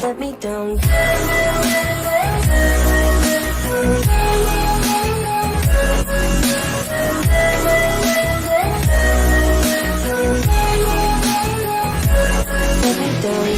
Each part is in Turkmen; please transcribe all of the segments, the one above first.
Let me down. Let me down.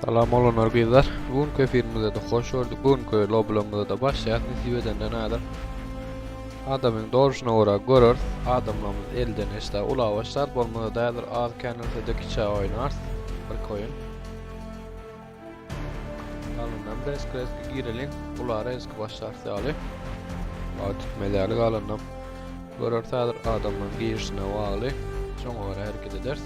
Salam oglanlar gyzlar. Bu günki efirimize-de hoş gördük. Bu günki loblamyza-da başlaýas nesip edenden häzir. Adamyň doluşyna görä göreris. Adamlarymyz elden eşdä ula başlar. Bolmasa-da häzir az kän ölse-de kiçä oýnarys. Bir oýun. Galandan resk resk gireliň. Ula resk başlarys ýaly. Wagt gitmez ýaly galandan göreris häzir adamlaryň girişine bagly. Şoňa görä hereket ederis.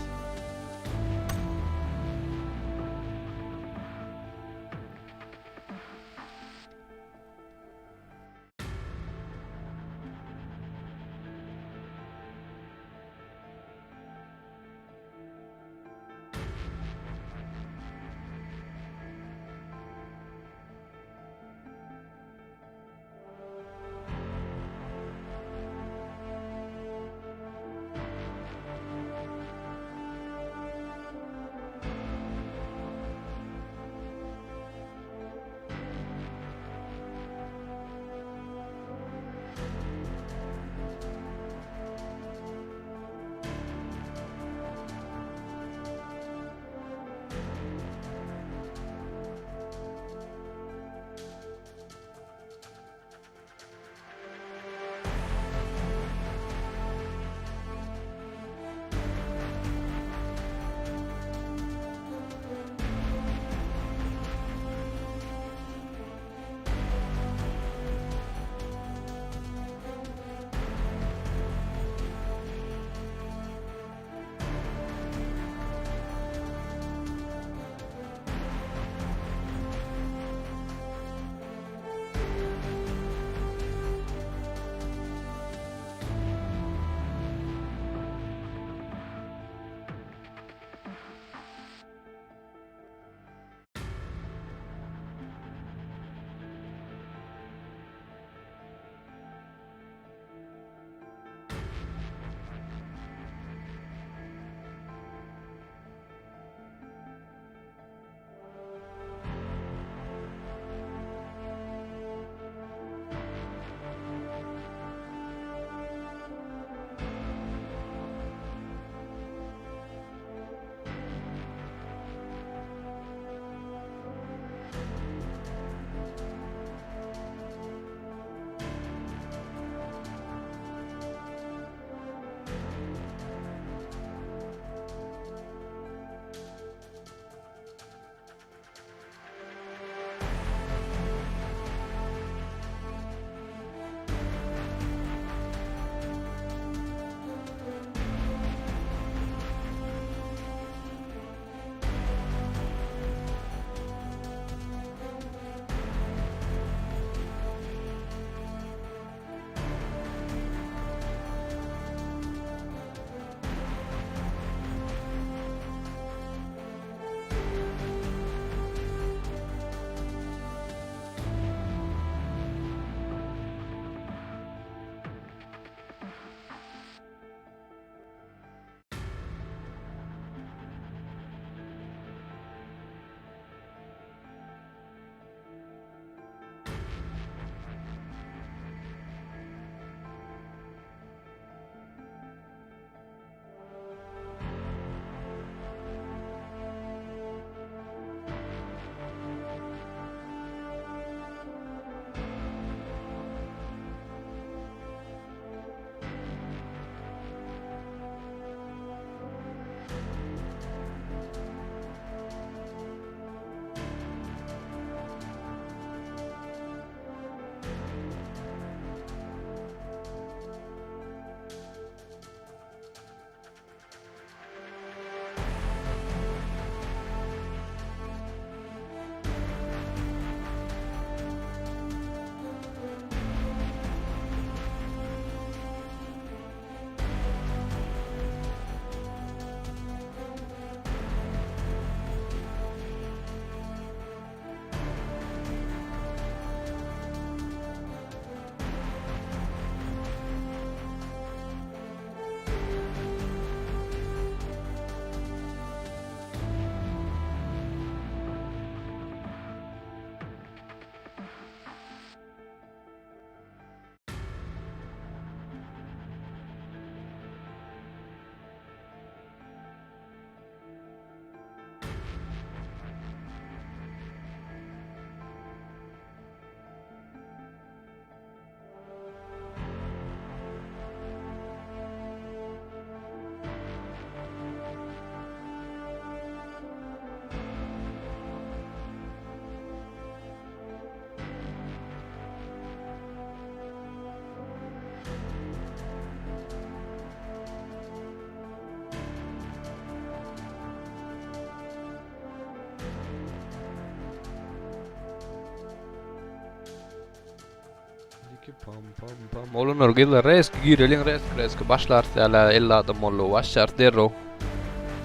Reski pam pam pam. Olanlar gyzlar reski gireliň reski reski başlarys ýaly 50 adam boldy başlarys derrew.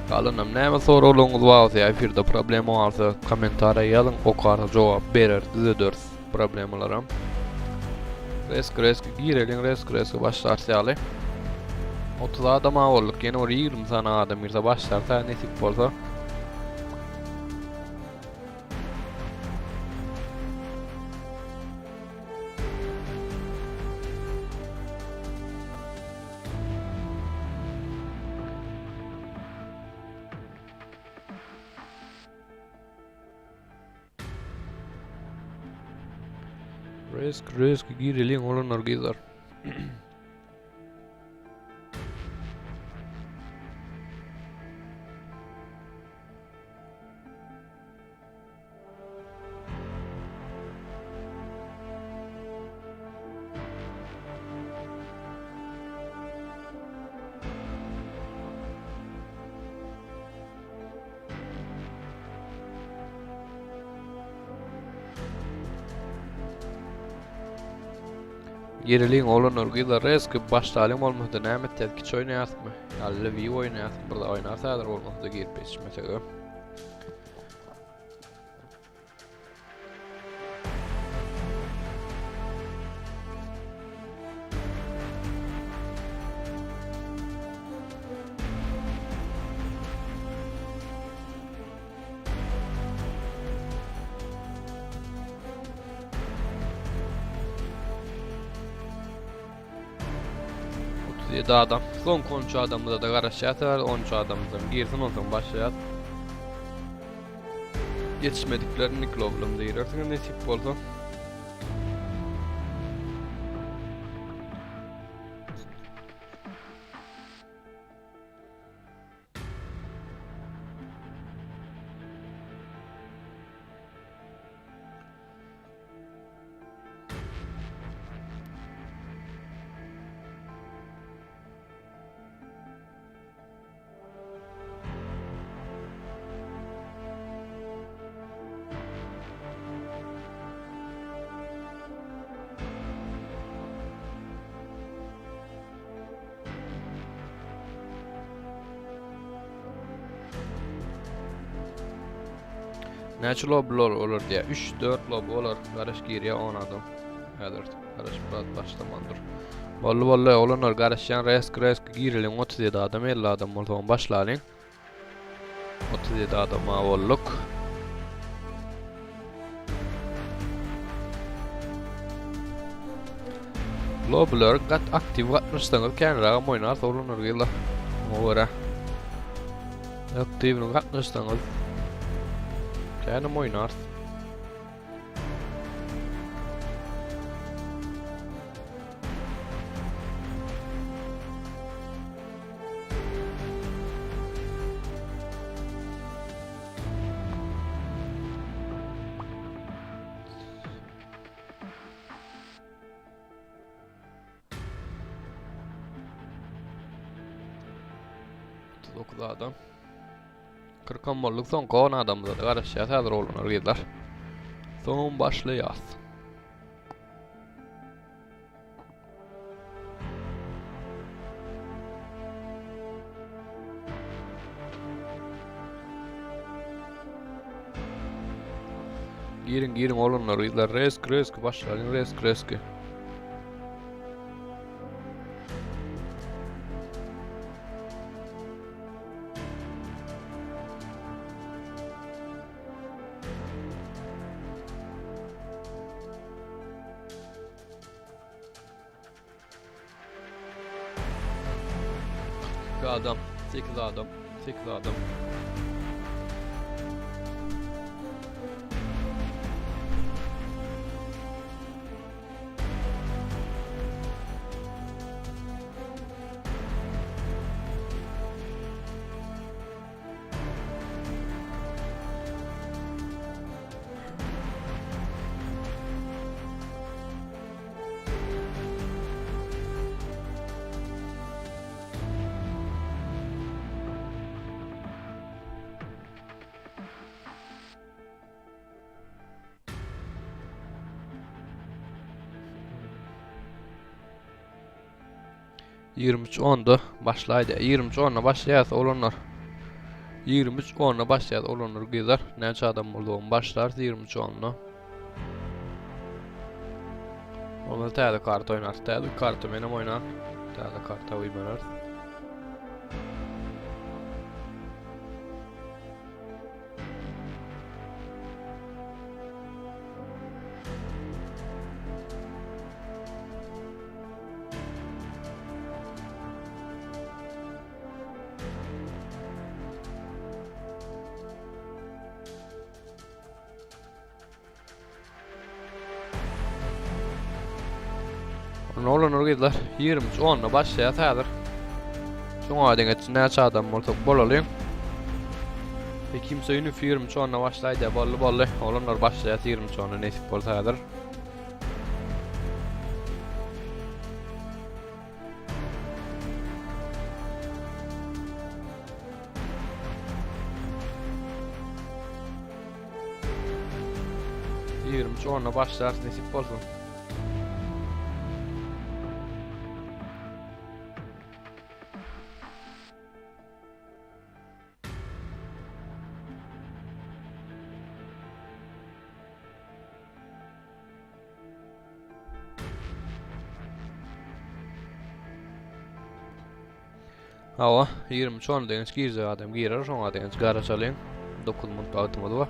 Galanam näme soraglaryňyz bar bolsa ýa efirde problema bolsa kommentariýa ýazyň okarys jogap bereris düzederis problemalaram. Reski reski gireliň reski reski başlarys ýaly. 30 adam bolduk ýene bir 20 sany adam girse başlarys ha nesip bolsa. Risk, risk, gireliň olanlar gyzlar. Gireliň oglanlar gyzlar reski başlalyň bolmasa näme etýäs kiçi oýnaýasmy? Ýa Lviv oýnaýasmy bir zat oýnarys häzir bolmasa girip ýetişmesek. 37 adam. Soňky 13 adamymyza da garaşýas. 13 adamymyzam girsin onsoň başlaýas. Ýetişmedikler Niklovlamda girersiňiz nesip bolsa. Näçe lobbylar olar diýä? 3-4 lobby olar. Garaş girýär 10 adam. Häzir garaş biraz başlamandyr. Boldy boldy olanlar garaşýan resk resk gireliň 37 adam 50 adam bolsa başlalyň. 37 adama bolduk. Lobbylar gat aktiw gatnaşsaňyz känrägem oýnarys oglanlar gyzlar. Oňa görä. Aktiwini gatnaşsaňyz känem oýnarys. 39 adam. 40 bolduk soňky 10 adamymyza da garaşýas häzir oglanlar gyzlar. Soň başlaýas. Girin girin oglanlar gyzlar resk resk başlalyň resk resk. 2 adam, 8 adam, 8 adam. 23 onda başlaýdy. 23 onda başlaýas oglanlar. 23 onda başlaýas oglanlar gyzlar. Näçe adam boldugyny başlarys 23 onda. Onda täze karta oýnarys. Täze karta menem oýnar. Täze karta oýnarys. Oglanlar gyzlar 23 onda başlaýar häzir. Şoňa deňeç näçe adam bolsak bolalyň. E kimse ýüni 23 onda başlaýdy boldy boldy. Oglanlar başlaýar 23 onda nesip bolsa häzir. 23 onda başlarys nesip bolsun. Hawa, 23 onda deňiç girjek adam girer, şoňa deňiç garaşalyň. 9 minut wagtymyz bar.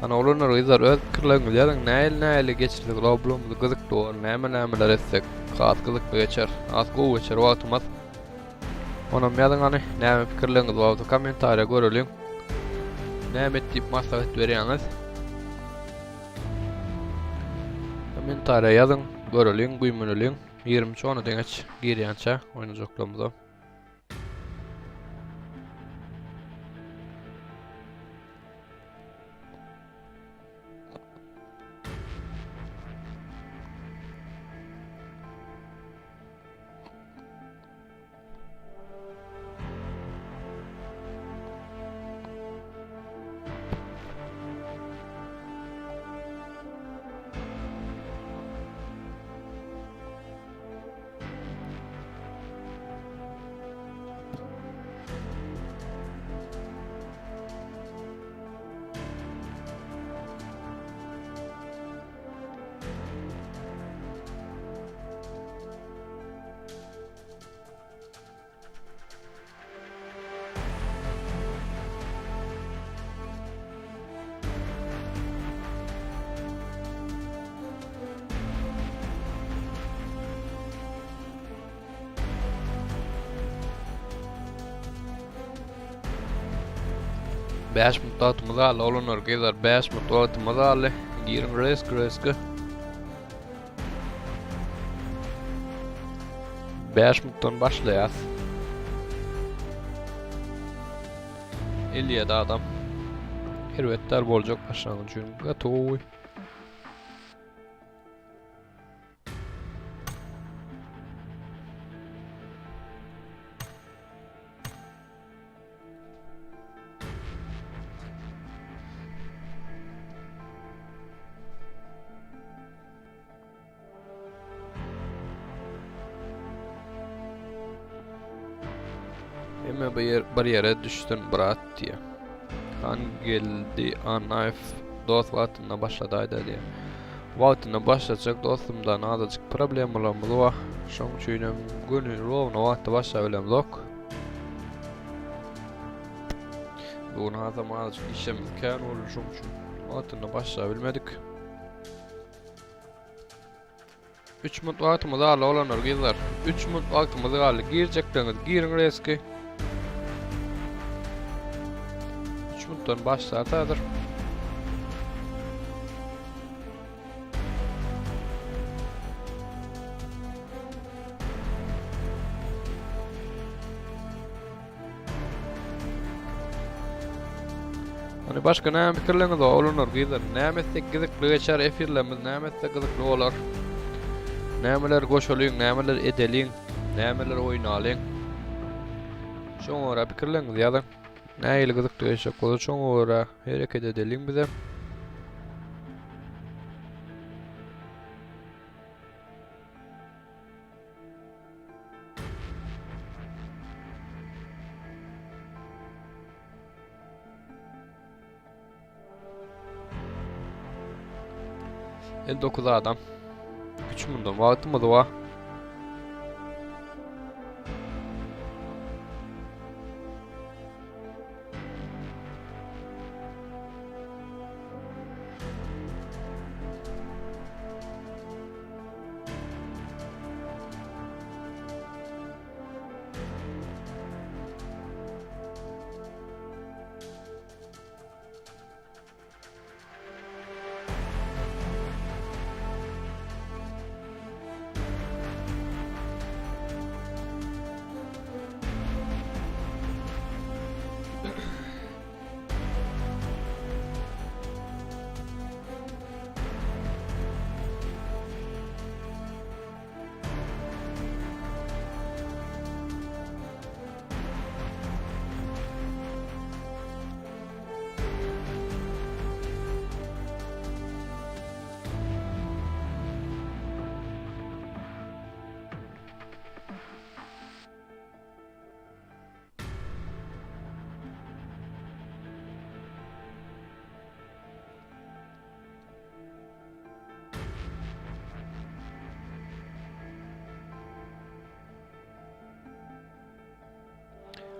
Ana oglanlar gyzlar öz pikirleriňizi ýazyň nähili nähili geçirsek Robloxymyzy gyzykly bolar näme nämeler etsek has gyzykly geçer has gowy geçer wagtymyz Onam ýazyň hany näme pikirleriňiz bolsa kommentariýa göreliň. Näme et diýip maslahat berýäňiz? Kommentariýa ýazyň, göreliň, güýmeneliň. 23 ona deňeç girýänçä oýnajaklarymyza. 5 minut wagtymyz galdy oglanlar gyzlar 5 minut wagtymyz galdy. Giriň resk reske. 5 minutdan başlaýas. 57 adam. Erbetler boljak başlangyç üçin. Gaty gowy. Hemme bir, yer, bir ýere düşsün brat diýe. Han geldi Annaýew dost wagtynda başladaýda diýe. Wagtynda başlajak dostumdan azajyk problemalarymyz bar. Şoň üçin hem göni rovno wagtda başlabilemzok. Bu gün hasam azajyk işimiz kän boldy şoň üçin wagtynda başlabilmedik. 3 minut wagtymyz galdy oglanlar gyzlar. 3 minut wagtymyz galdy. Girjekleriňiz giriň reski. 3 minutdan başlar häzir. Hani başga näme pikirleriňiz bar oglanlar gyzlar? Näme etsek gyzykly geçer efirlerimiz, näme etsek gyzykly bolar? Nämeler goşalyň, nämeler edeliň, nämeler oýnalyň? Şoňa görä pikirleriňizi ýazyň. Nähili gyzykly geçjek bolsa şoňa görä hereket edeliň bize. 59 adam. 3 mundan wagtymyz bar.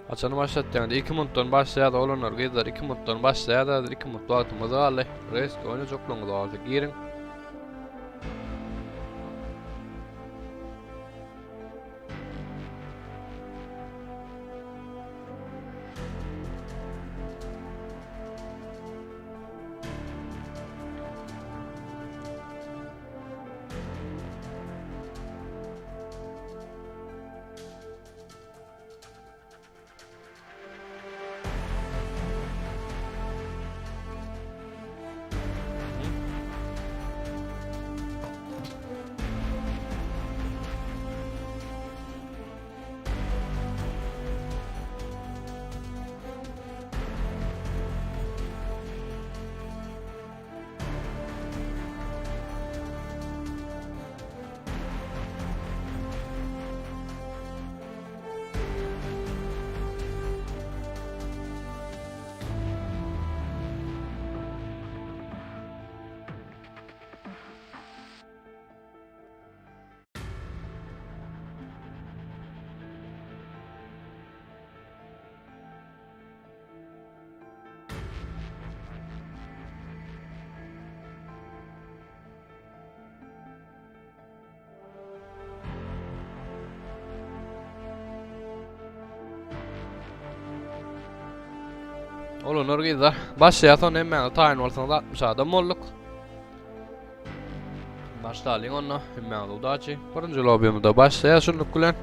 Haçan başlatýaňda 2 minutdan başlaýar oglanlar gyzlar 2 minutdan başlaýar häzir 2 minut wagtymyz galdy. Resk oýnajaklygyňyz bolsa giriň. Olanlar gyzlar. Başlaýas onda hemmäňiz taýyn bolsaňyz 60 adam bolduk. Başlalyň onda hemmäňiz udaçi. Birinji lobby'myzda başlaýas şunluk bilen.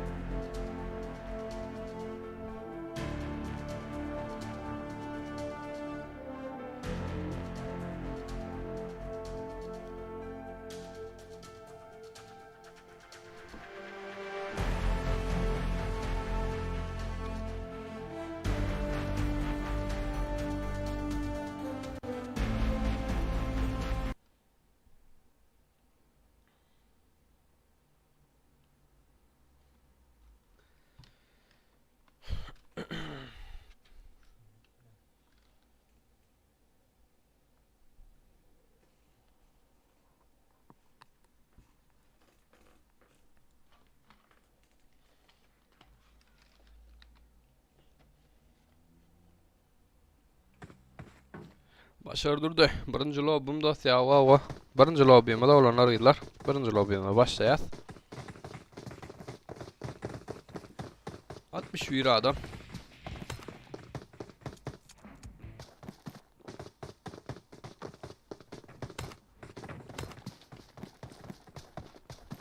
Başar durdy. Birinji lobbym dost ya wa Birinji lobbymyz oglanlar gyzlar. Birinji lobbymyza başlaýas. 61 adam.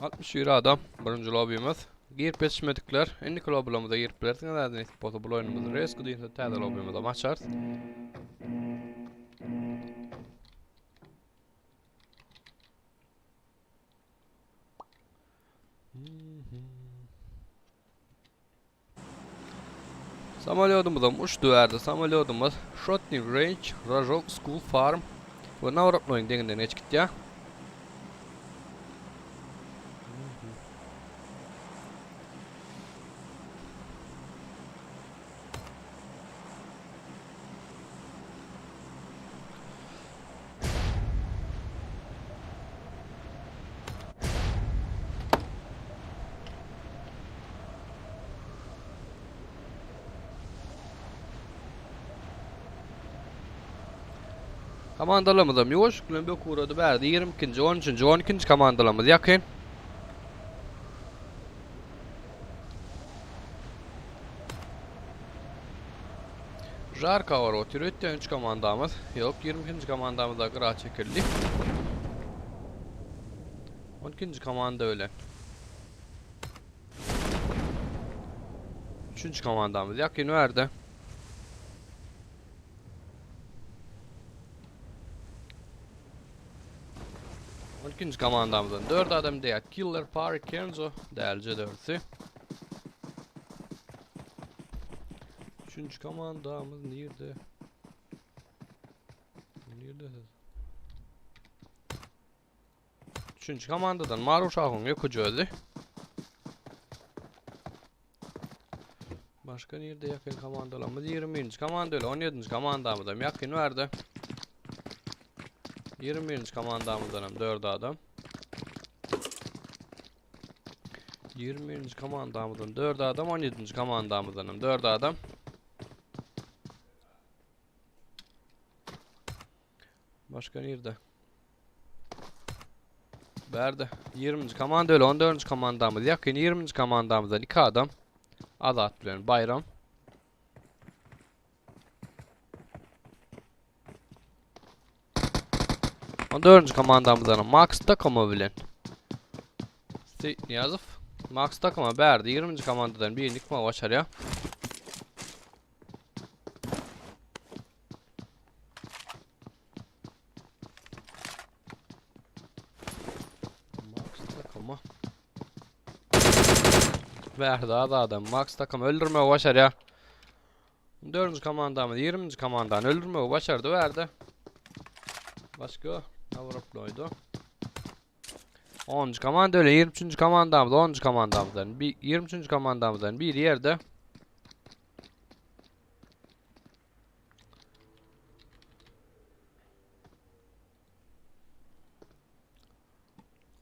61 adam birinji lobbymiz. Girip ýetişmedikler indiki lobbylarymyza girip bilersiňiz. Häzir nesip bolsa bu oýnumyzy resku diýse täze lobbymize açarys. Samolýodymyzam uçdy bärde. Samolýodymyz Shotnik Range, Rajok School Farm we Nawrotnoýyň deňinden geçip gitýär. Komandalarymyzam ýuwaşlyk bilen bök ugrady bärde 22-nji, 13-nji, 12-nji komandalarymyz ýakyn. Žarka bar otyr ötýän 3 komandamyz. Ýok, 22-nji komandamyz da gyra çekildi. 12-nji komanda bilen. Üçünji komandamyz ýakyn bärde. On ikinji komandamyzdan 4 adam diýýär. Killer Park Kenzo dälje dördüsi. Üçünji komandamyz nirde? Nirde siz? Üçünji komandadan Maruşagyň ýöküji özi. Başga nirde ýakyn komandalarymyz? 21-nji komanda öyle 17-nji komandamyzam ýakyn bardy. 21-nji komandamyzdan hem 4 adam. 21-nji komandamyzdan 4 adam, 17-nji komandamyzdan hem 4 adam. Başga nirde? Bärde. 20-nji komanda öyle 14-nji komandamyz ýakyn 20-nji komandamyzdan 2 adam. Azat bilen Bayram. On dördünji komandamyzdan Max takamy bilen. Niýazow Max takama bärde 20-nji komandadan birini ýykmagy başarýar. Max takama. Bärde adam Max takam öldürmegi başarýar. Dördünji komandamyz 20-nji komandany öldürmegi başardy bärde. Başga Awroploýda. 10-njy komanda öyle 23-nji komandamyz 10-njy komandamyzdan bir 23-nji komandamyzdan bir ýerde.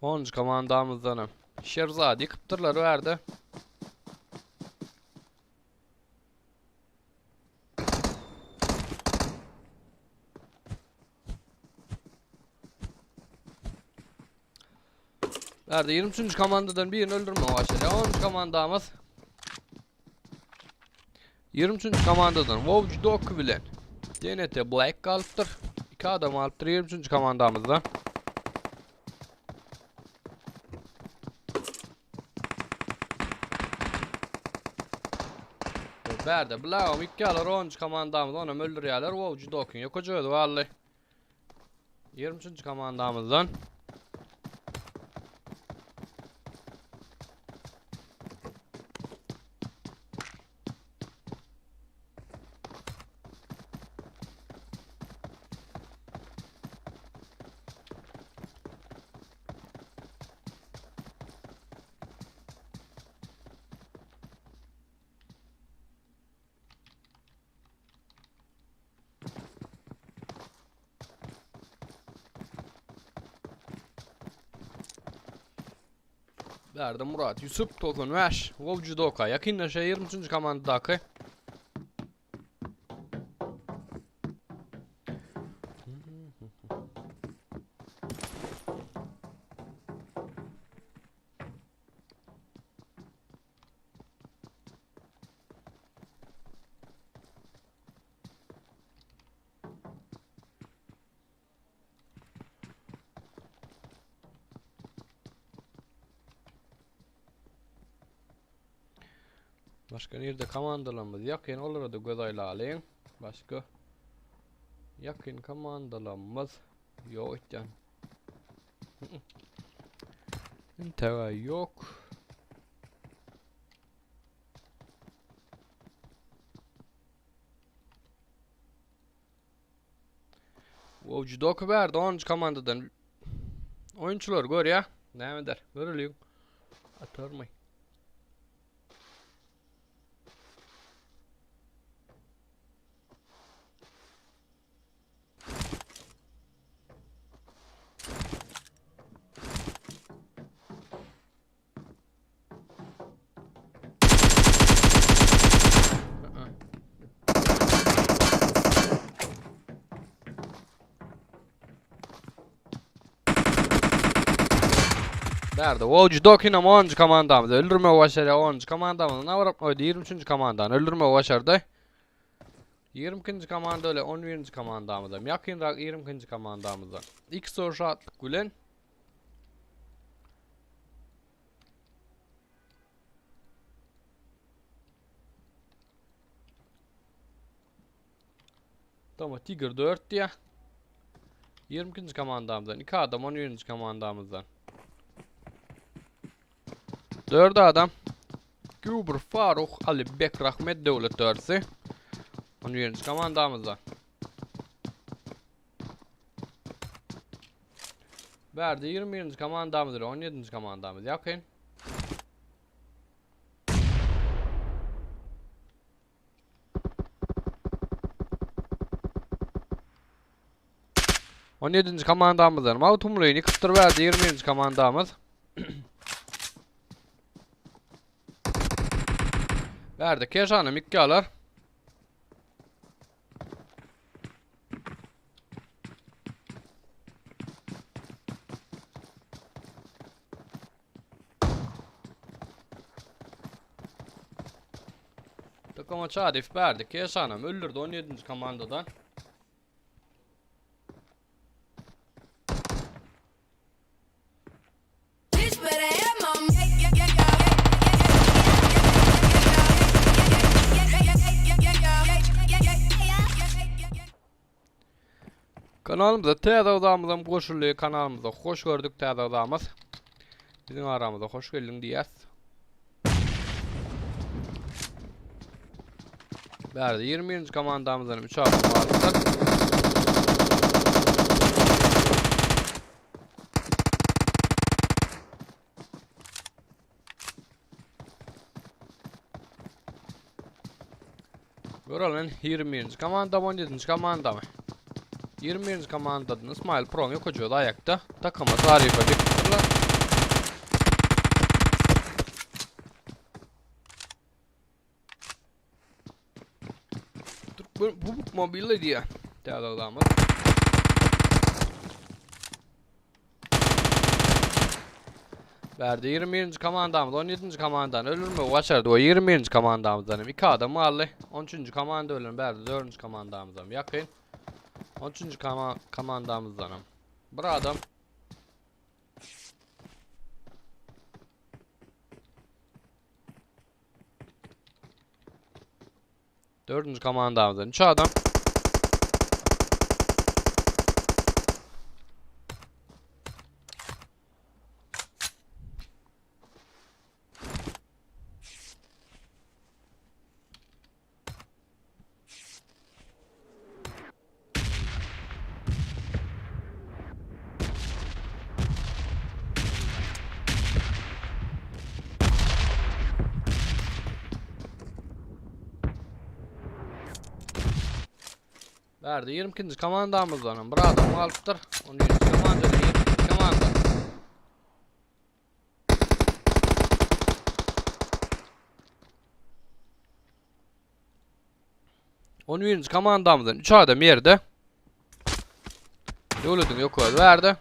Onuncu komandamyzdan Şerzad ýykypdyrlar o ýerde. Bärde 23. komandadan birini öldürme başladı. 10. komandamyz 23. komandadan Wovj Dok bilen. TNT Black galypdyr. 2 adam alypdyr 23. komandamyzda. Bärde Blaum 2 alar 10. komandamyz onam öldürýärler. Wow, Judokin ýokaja özi galdy. 23. komandamyzdan. Bärde Murat Ýusup 95 Wow Judoka ýakynlaşýar 23-nji komandadaky. Başga nirde komandalarymyz ýakyn olara da göz aýlalyň. Başga ýakyn komandalarymyz ýok etýän. Intega ýok. O judoka berdi 10. komandadan. Oýunçylar görýä. Näme eder? Göreliň. Atarmy? Bärde Woj Dokinam 10. komandamyzy öldürmegi başarýar. 10. komandamyzy nabaryp goýdy. 23. komandany öldürmegi başardy. 22. komanda ile 11. komandamyzam ýakynrak 22. komandamyzdan. X şatlyk bilen Tamam Tiger 4 diýä. 22. komandamyzdan 2 adam 11. komandamyzdan. 4 adam. Gübür Faruk Ali Bek Rahmet Döwlet dördüsi. 11. komandamyzdan. Bärde 21. komandamyz ile 17. komandamyz ýakyn. On ýedinji komandamyzdan Magtymgulyny ýykypdyr bärde 21-nji komandamyz. Bärde Keşany mikýalar. Takama Çarif berdi. Keşanam öldürdü 17. komandadan. Kanalymyza täze agzamyzam goşuldy. Kanalymyza hoş gördük täze agzamyz. Biziň aramyza hoş geldiň diýýäs. Bärde 21-nji komandamyzdan 3 adam galypdyr. Görelim 21-nji komanda 17-nji komanda mı? 21-nji komandadan İsmail Pro ýokaja ayakta. Takıma tarife diktirler. Türkmen bu mobile diýä. Täze adamyz. Bärde 21-nji komandamyz 17-nji komandany öldürmegi başardy we 21-nji komandamyzdan hem 2 adam galdy. 13-nji komanda bilen bärde 4-nji komandamyz hem ýakyn. 13-nji komandamyzdan hem bir adam. Dördünji komandamyzdan 3 adam. Bärde 22-nji komandamyzdan hem bir adam galypdyr. 13-nji komanda 22-nji komanda. On birinji komandamyzdan 3 adam ýerde. Döwletiň ýok özi bärde.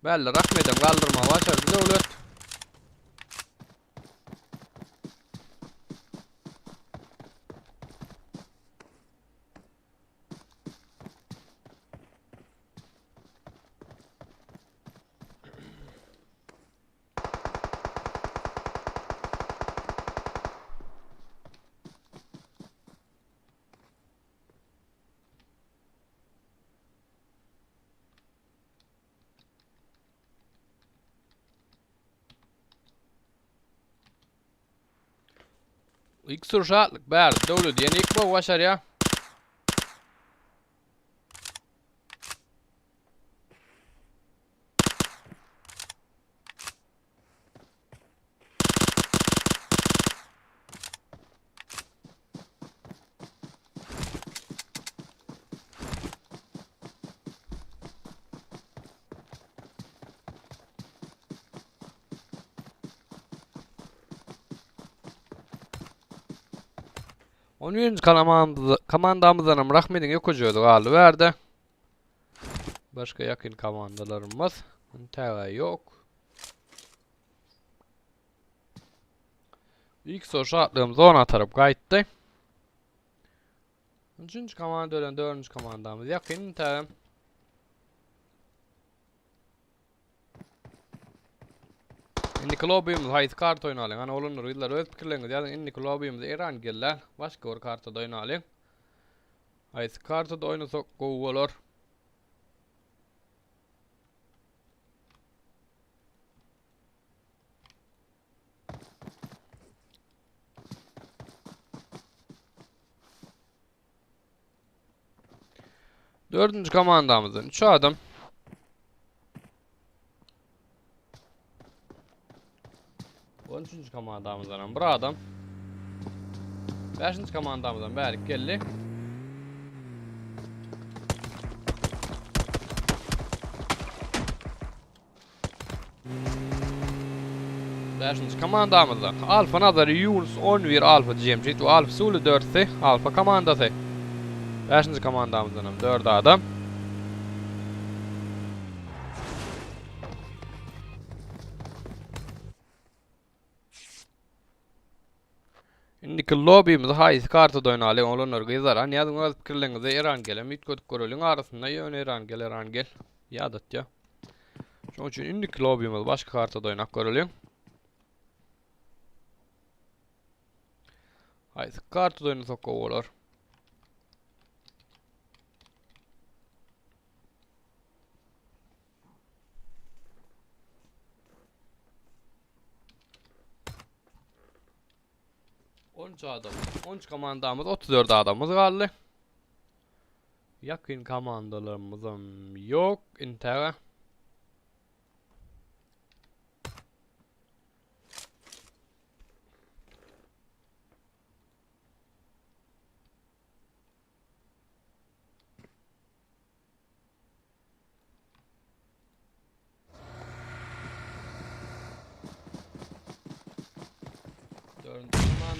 Belli rahmetem galdyrma başardy döwlet. İlk sur şatlyk bärde döwlet ýene ilk bol başarýar. On birinji komandamyzdan hem Rahmediň ýokajözi galdy bärde. Başga ýakyn komandalarymyz täze ýok. İlk soru şatlığım zona tarap gaýtdy. Üçünji komanda bilen dördünji komandamyz ýakyn täze. Indiki lobby'miz haýsy karta oýnalyň? Ana olanlar gyzlar öz pikirleriňizi ýazyň. Indiki lobby'miz Eran geldi. Başga bir kartada oýnalyň. Haýsy kartada oýnasak gowy bolar? Dördünji komandamyzdan 3 adam. On üçünji komandamyzdan hem bir adam. Beşinji komandamyzdan bärik geldi. Beşinji komandamyzda Alfa Nazar Yunus 11 Alfa Jemşit we Alfa Suli dörtsi Alfa komandasy. Beşinji komandamyzdan hem 4 adam. Indiki lobbymizi haýsy kartada oýnalyň oglanlar gyzlar hany ýazyň öz pikirleriňizi Erangel hem üýtgedip göreliň arasynda ýöne Erangel Erangel ýadatýa. Şonuň üçin indiki lobbymizi başga kartada oýnap göreliň. Haýsy kartada oýnasak gowy bolar. 13 adam. 13 komandamyz 34 adamymyz galdy. Ýakyn komandalarymyzam ýok intäge.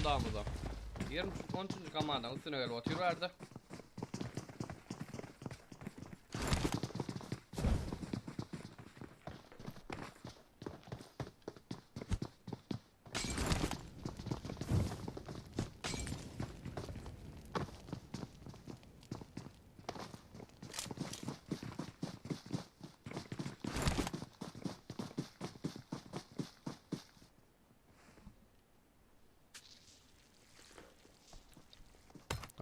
komandamyza. 20 13. komandanyň üstüne gelip otyr bärde.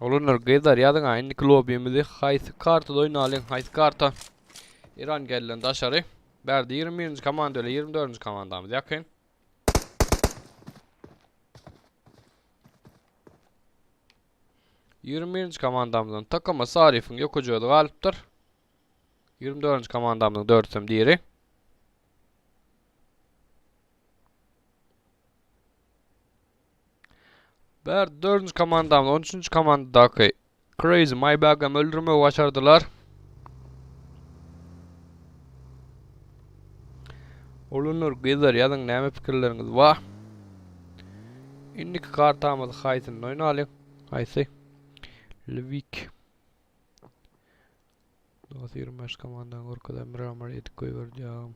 Olanlar gyzlar ýazyň ha indiki lobbymizi haýsy kartada oýnalyň haýsy karta Iran gelden daşary. Bärde 21-nji komanda ile 24-nji komandamyz ýakyn. 21-nji komandamyzdan Takama Sarifiň ýokajözi galypdyr. 24-nji komandamyzyň dördüsem diri. Bär 4-nji komandamyz 13-nji komandadaky Crazy Maybach'am öldürmegi başardylar. Olanlar gyzlar ýazyň näme pikirleriňiz bar? Indiki kartamyz haýsyny oýnalyň? Haýsy? Lwik. Dos 25 komandany görkezen Miramar edip goýberdi ýa.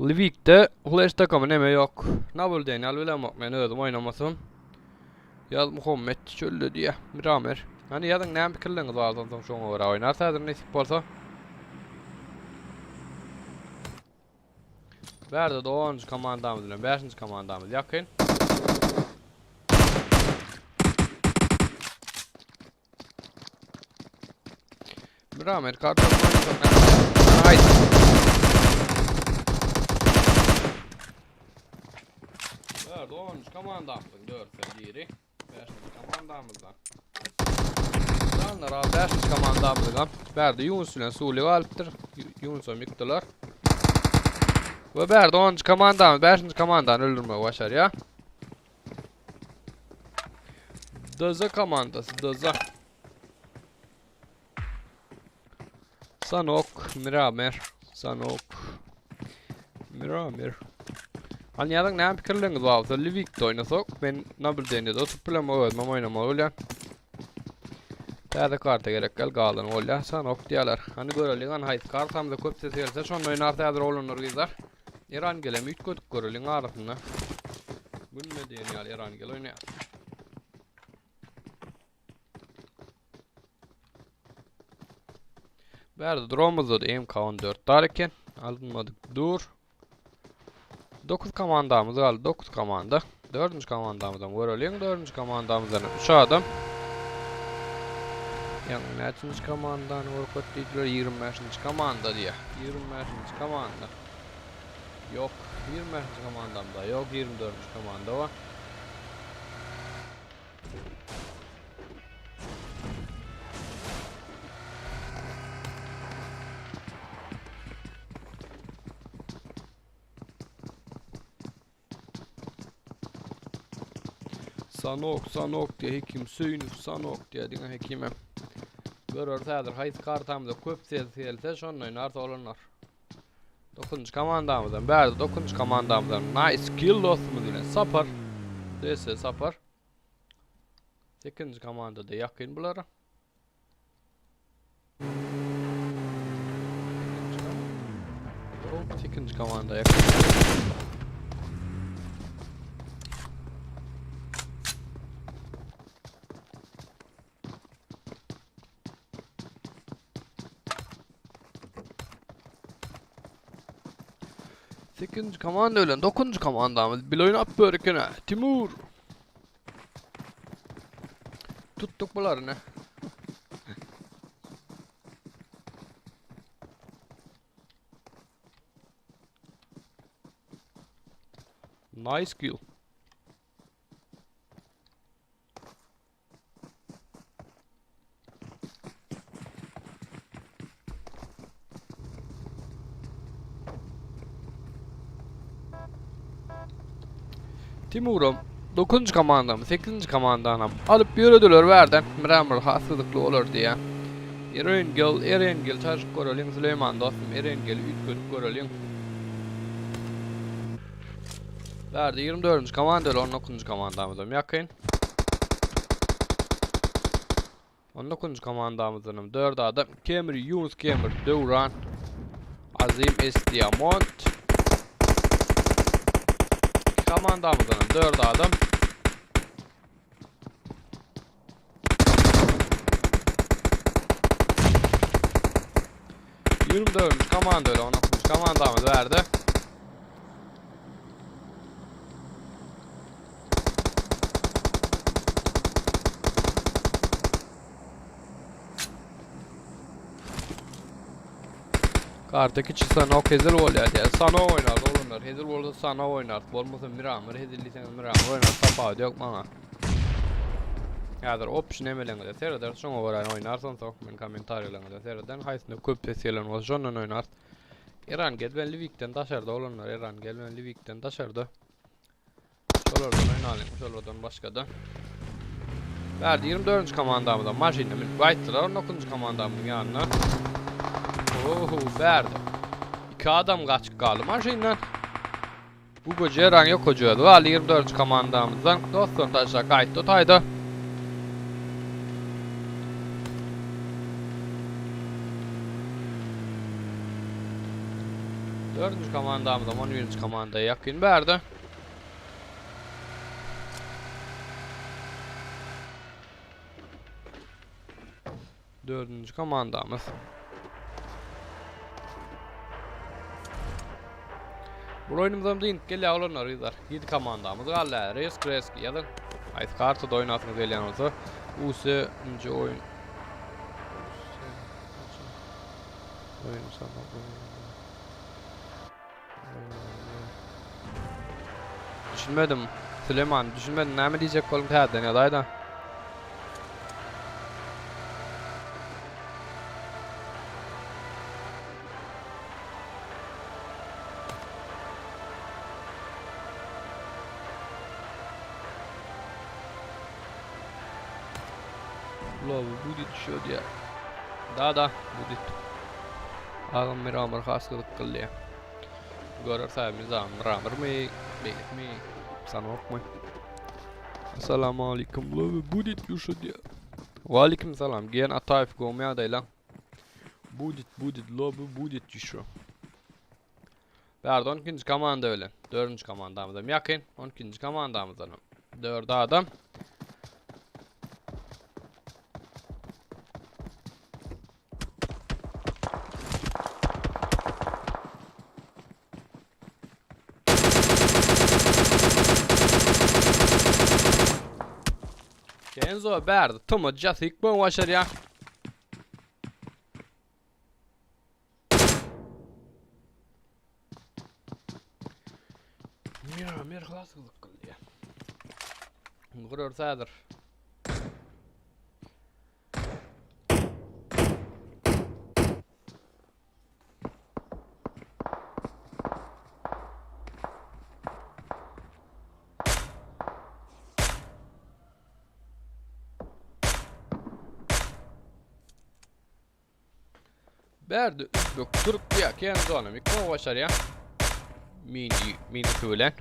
Lwikde Flash takamy neme ýok. Nabul diýen ýaly bilemok men özüm oýnamasam. Ýaz Muhammet çölde diýýär. Miramer. Hany ýazyň näme pikirleriňiz bar onsoň şoňa görä oýnarys häzir nesip bolsa. Bärde de 10-njy komandamyz bilen 5-nji komandamyz ýakyn. Miramer kartof Haydi. Dört, 10 komandamyzyň dörtse biri. Beşinji komandamyzdan. Canlar abi beşinji komandamyzyň Bärde Yunus bilen Suli galypdyr. Yunusam ýykdylar. We bärde 10 komandamyz 5. komandany öldürmegi başarýar. DZ komandasy DZ. Sanok, Miramer, Sanok, Miramer. Hani ýazyň näme pikirleriňiz bar bolsa Livikde oýnasak, men Nabildeniýada oturyp bilemok özüm oýnamaly bolýan. Täze karta gerek gel galan bolýar. Sanok diýýärler. Hani göreliň hani haýsy kartamyza köp ses gelse şonda oýnarys häzir oglanlar gyzlar. Eran gelem üýtgedip göreliň arasynda. Günde diýen ýaly Eran gel oýnaýar. Bärde duromuzda da MK14 bar eken. Alynmadyk dur. 9 komandamyz galdy. 9 komanda. 4. komandamyzdan göreliň. 4. komandamyzdan 3 adam. Ýagny näçinji komandany görket diýdiler? 25-nji komanda diýýär. 25-nji komanda. Ýok, 25-nji komandamda ýok, 24-nji komanda bar. Sanok, Sanok diye hekim Söýünip Sanok diye diňe hekime. Görerse häzir haýsy kartamyza köp ses gelse şonda oýnarys oglanlar. 9-njy komandamyzdan bärde 9-njy komandamyzdan nice kill dostumyz bilen Sapar. DS Sapar. 8-nji komandada ýakyn bulara. Yok, 8. komanda yakın. Sekizinji komanda bilen dokuzunjy komandamyz bil oýnap börükene. Timur. Tutduk bularyny. Nice kill. Timuram 9. komandamy 8. komandanam alyp ýörediler bärden Mramor has gyzykly bolar diýýär. Erengel, Erengel çaşyp göreliň Süleýman dostum Erengeli üýtgedip göreliň. Bärde 24-nji komanda ile 19-njy komandamyzam ýakyn. 19-njy komandamyzdanam 4 adam. Kemri, Yunus Kemri, Döwran, Azim S. Diamond. Komandamyzdanam 4 adam. 24-nji komanda öyle 19-njy komandamyz bärde. Karta kiçi Sanok hezil bolýar diýär. Sanok oýnar oglanlar. Hezil bolsa Sanok oýnar. Bolmasa Miramir hezil diýseňiz Miramir oýnar. Tapawudy ýok maňa. Häzir option emeleňize sereder, şoňa görä oýnarsyň soň men kommentariýalaryňyza sereden haýsyna köp ses gelen bolsa şondan oýnarys. Eran gelben Livikden daşarda olanlar Eran gelben Livikden daşarda. Şolardan oýnalyň, şolardan başga-da. Bärde 24-nji komandamyza maşynda münüp gaýtdylar 19-njy komandamyzyň ýanyna. Oho, bärde. Iki adam gaçyp galdy maşyndan. Bu goja Eran ýok goja özi galdy 24-nji komandamyzdan. Dostlaryny taşlap gaýtdy o taýda. Dördünji komandamyzam 11-nji komandaya ýakyn bärde. Dördünji komandamyz. Bu oýnumyzam dynip gelýär oglanlar gyzlar. 7 komandamyz galdy. Risk risk ýazyň. Haýsy kartada oýnasyňyz gelýän bolsa, UC-nji oýun. Oýun sana. Düşünmedim. Süleyman, düşünmedim. Näme diýjek bolduň täzeden ýazaýda. Lowy bu düşüyor diýär. Da da bu dit. Agam Miramir has gyzyk kylýar. Görer saýymyz agam Miramir beýlekimi, Sanokmy? Assalamu aleyküm. Lowy bu dit düşüyor diýär. Wa aleyküm salam. Gen Ataýew gowmy ýagdaýlaň? Budit budit lowy budit düşüyor. Bärde 12-nji komanda bilen 4-nji komandamyzam ýakyn. 12-nji komandamyzdan 4 adam. Kenzo bärde tuma jasyk bön başarýar. Mira, mir has gyzyk kylýar. Gurar häzir. Bärde üç bök durup diýýär. Kenzony mikro başarýar. Mini minisi bilen.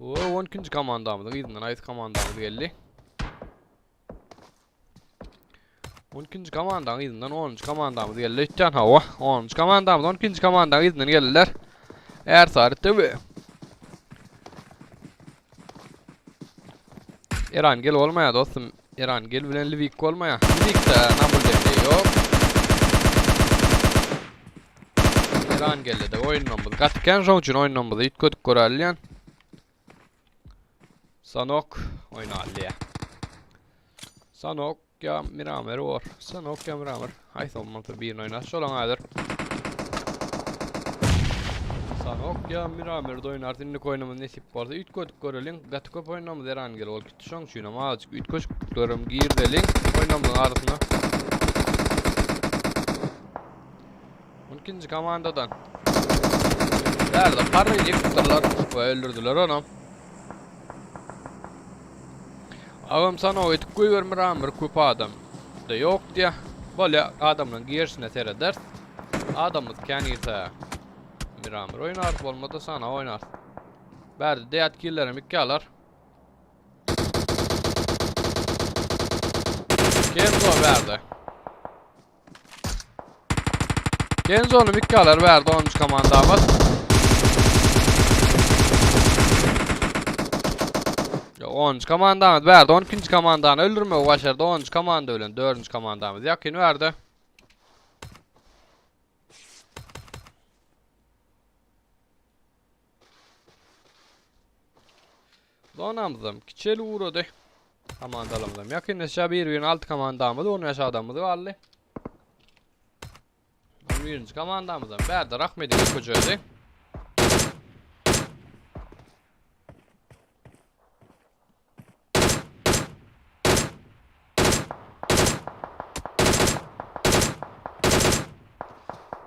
O 12. komandamyzyň yzyndan aýsy komandamyz geldi. 12. komandanın yzyndan 10. komandamyz geldi. Ötýän hawa. 10. komandamyz 12. komandanın yzyndan geldiler. Ersary TV. Eran gel olmaýar dostum. Eran gel bilen Livik bolmaýar. Livikde nabul demde ýok. Eran geldi de oýundan gaty kän şoň üçin oýundan biz üýtgedip görälýän. Sanok oýnalýar. Sanok ýa Miramer bor. Sanok ýa Miramer. Haýsy bolmasa birini oýnar. Şolaň häzir. Sanok ýa Miramer oýnar. Indiki oýnumyz nesip bolsa üýtgedip göreliň. Gaty köp oýnamyz Erangel bolup gitdi. Şoň üçin hem azajyk üýtgeşikliklerem girizeliň oýnamyzyň arasyna. 12-nji komandadan. Bärde parry ýykypdyrlar we öldürdüler onam. Agam sana o etip goýbermir bir köp adam da ýok diýä. Bolýa adamlaryň girişine serederis. Adamyz kän girse Miramir oýnar, bolmasa Sana oýnar. Bärde deat killerim ikki alar. Kenzo bärde. Kenzo'nun ikki alar bärde 13 komandamyz. Ya 10. komandamyz bärde 12. komandany öldürmegi başardy. 10. komanda bilen 4. komandamyz ýakyn bärde. Zonamyzam kiçeli uğradı. Komandalarymyzam ýakynlaşýar bir-birine 6 komandamyz 15 adamymyz galdy. 11. komandamyzam bärde Rahmediň köçedi.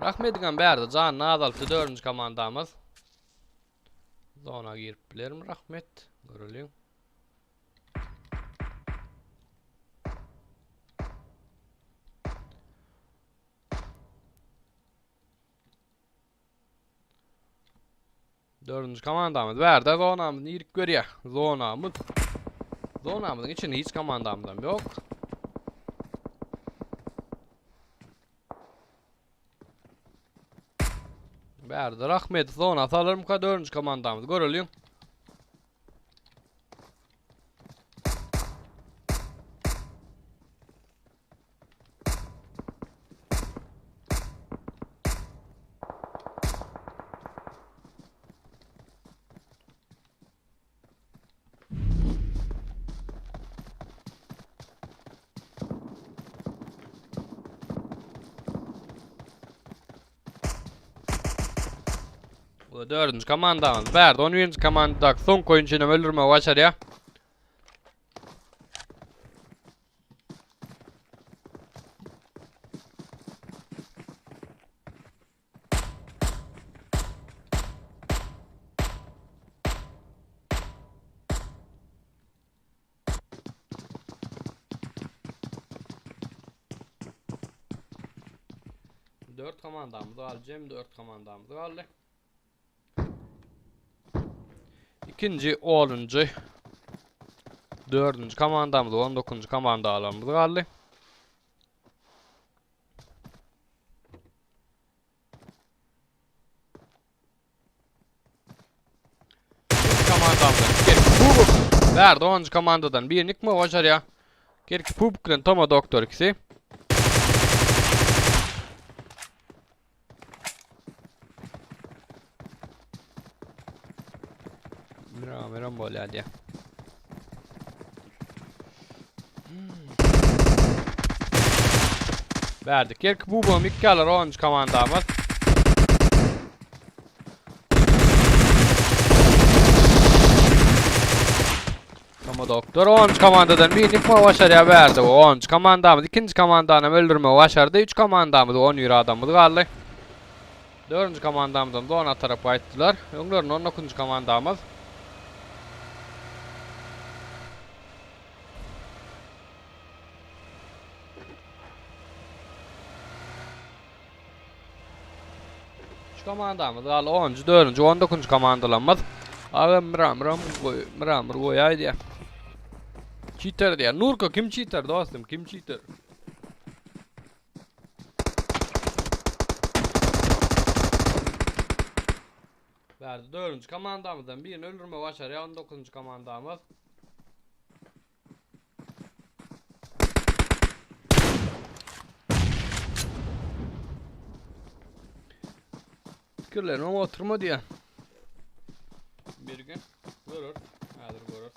Rahmediňem bärde janyny azaltdy 4. komandamyz. Zona girip bilermi Rahmet? Göreliň. Dördünji komandamyz bärde zonamyz nirip görýär. Zonamyz. Zonamyzyň içinde hiç komandamyzam ýok. Bärde Rahmet zona salarmyka dördünji komandamyz göreliň. Bu da dördüncü komandamız. Bärde 11. komandadak soňky oýunçyny öldürmegi başarýar. Dört komandamyz galdy, jem dört komandamyz galdy. İkinci, onuncu, dördüncü komandamyz, on dokuzuncu komandalarymyz galdy. Komandamdan Gerki Pubuk. Bärde 10. komandadan birini yıkma başarýar. Gerki Pubuk bilen Toma Doktor ikisi. Mira, mira bolýar diýär. Berdik. Gerki Bubam ikki alar 10. komandamyz. Toma doktor 10. komandadan birini yıkma başarýar berdi. 10. komandamyz ikinji komandany öldürmegi başardy. 3 komandamyz 11 adamymyz galdy. 4. komandamyzdan zona tarap gaýtdylar. Öňlerinde 19. komandamyz. Şu komandamyz galdy 10-njy, 4-nji, 19-njy komandalarymyz. Agam mramram goý, mramr goýaý diýä. Cheater diýä. Nurka kim cheater dostum, kim cheater? Bärde 4-nji komandamyzdan birini öldürme başarýar 19-njy komandamyz. Pikirlerim ama oturma diye. Bir gün görür. Häzir görür.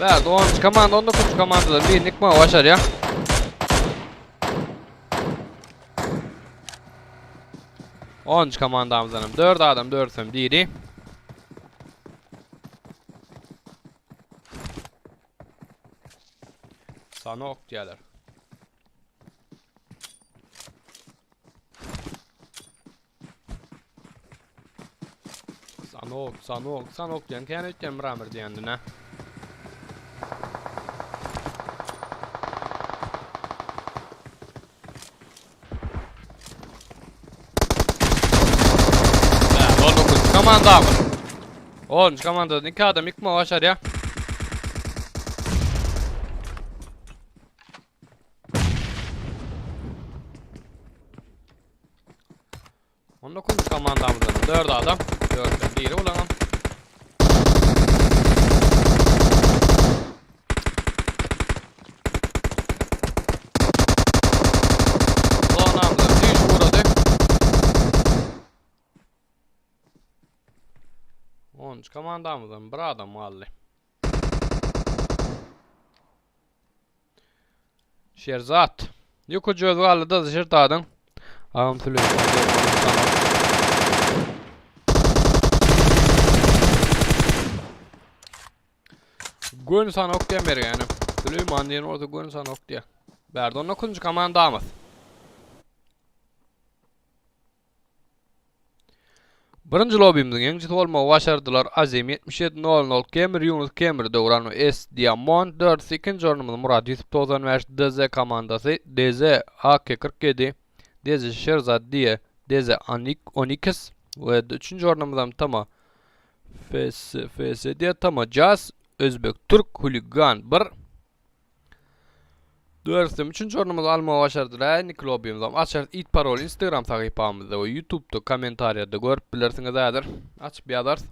Bärde 10 komanda 19 komandadan birini ýykmagy başarýar. 10 komandamyzdan hem 4 adam dörsem diri. Sanok diýerler. Sanok, Sanok, Sanok diýen kän öýtýän Mramor diýendine. Bä, 19 komanda. 10 komandadan 2 adam ýykma başarýar. 19 komandamyzdan 4 adam. 4'den biri ulanam. Zonamda düş uğradı. 10 komandamyzdan bir adam aldy. Şerzat. Ýukuj öz galdy da Şerzadyň. Agam Süleýman tamam. Gön sanok diýen bergäni. Süleýman diýen bolsa gön sanok diýen. Bärde 19-njy komandamyz. Birinji lobimiziň ýeňijisi bolmagy başardylar. Azim 77 00 Kemir Ýunus Kemir Döwran we S Diamond dördüsi ikinji ornumyz Murat Ýusup 95 DZ komandasy DZ AK 47 DZ Şerzat diýe DZ Anik Oniks we üçünji ornumyzam Tama FS FS diýe Tama Jazz Özbek Türk Huligan 1 Dördüsem üçünji ornumyzy almagy başardylar. Indiki lobbyymyzam açarys. It parol Instagram sahypamyzda we YouTube'da kommentariýada görüp bilersiňiz häzir. Açyp ýazarys.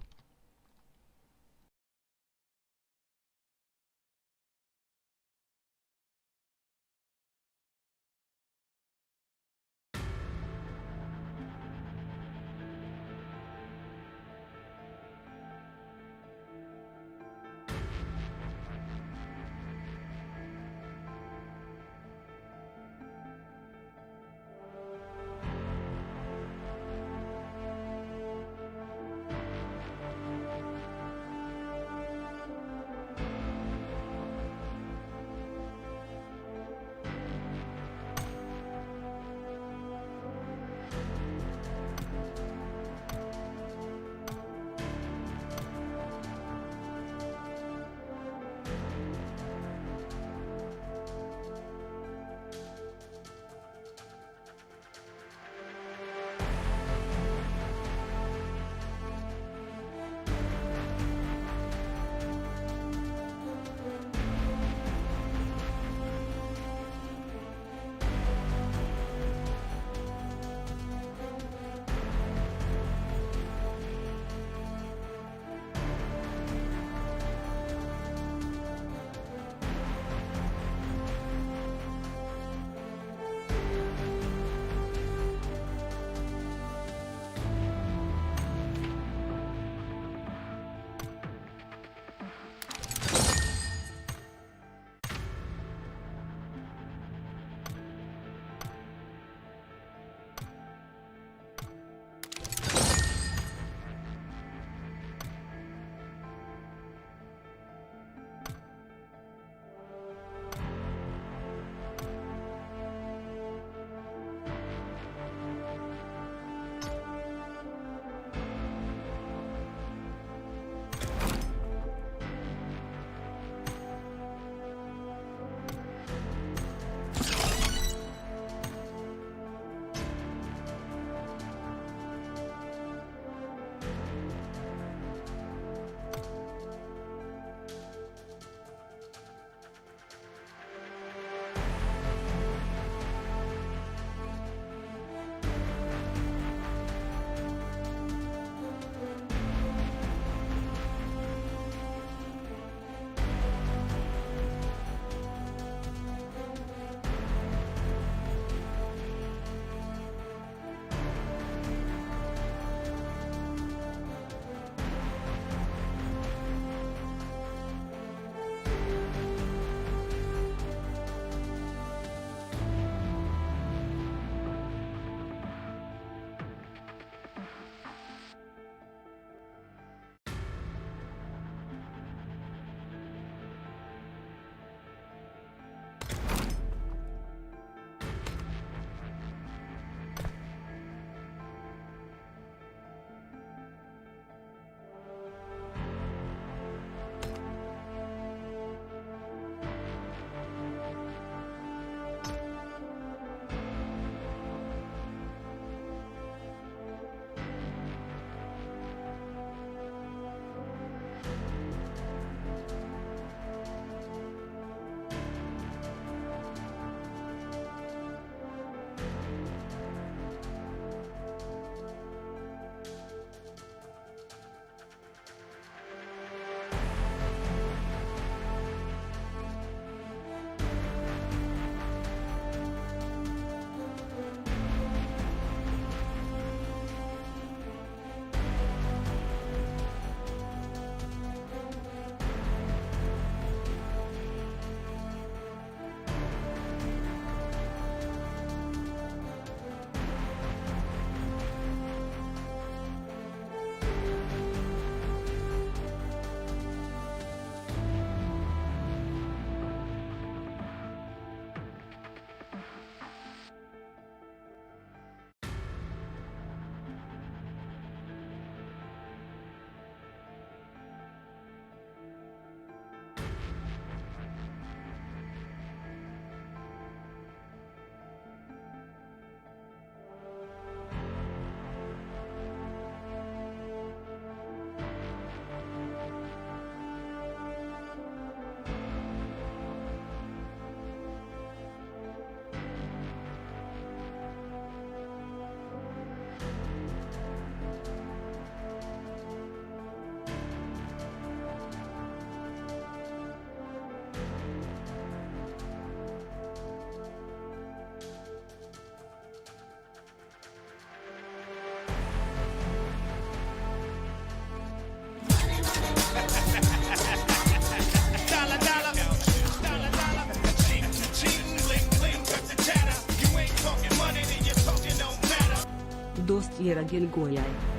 Ýere gel goýaý.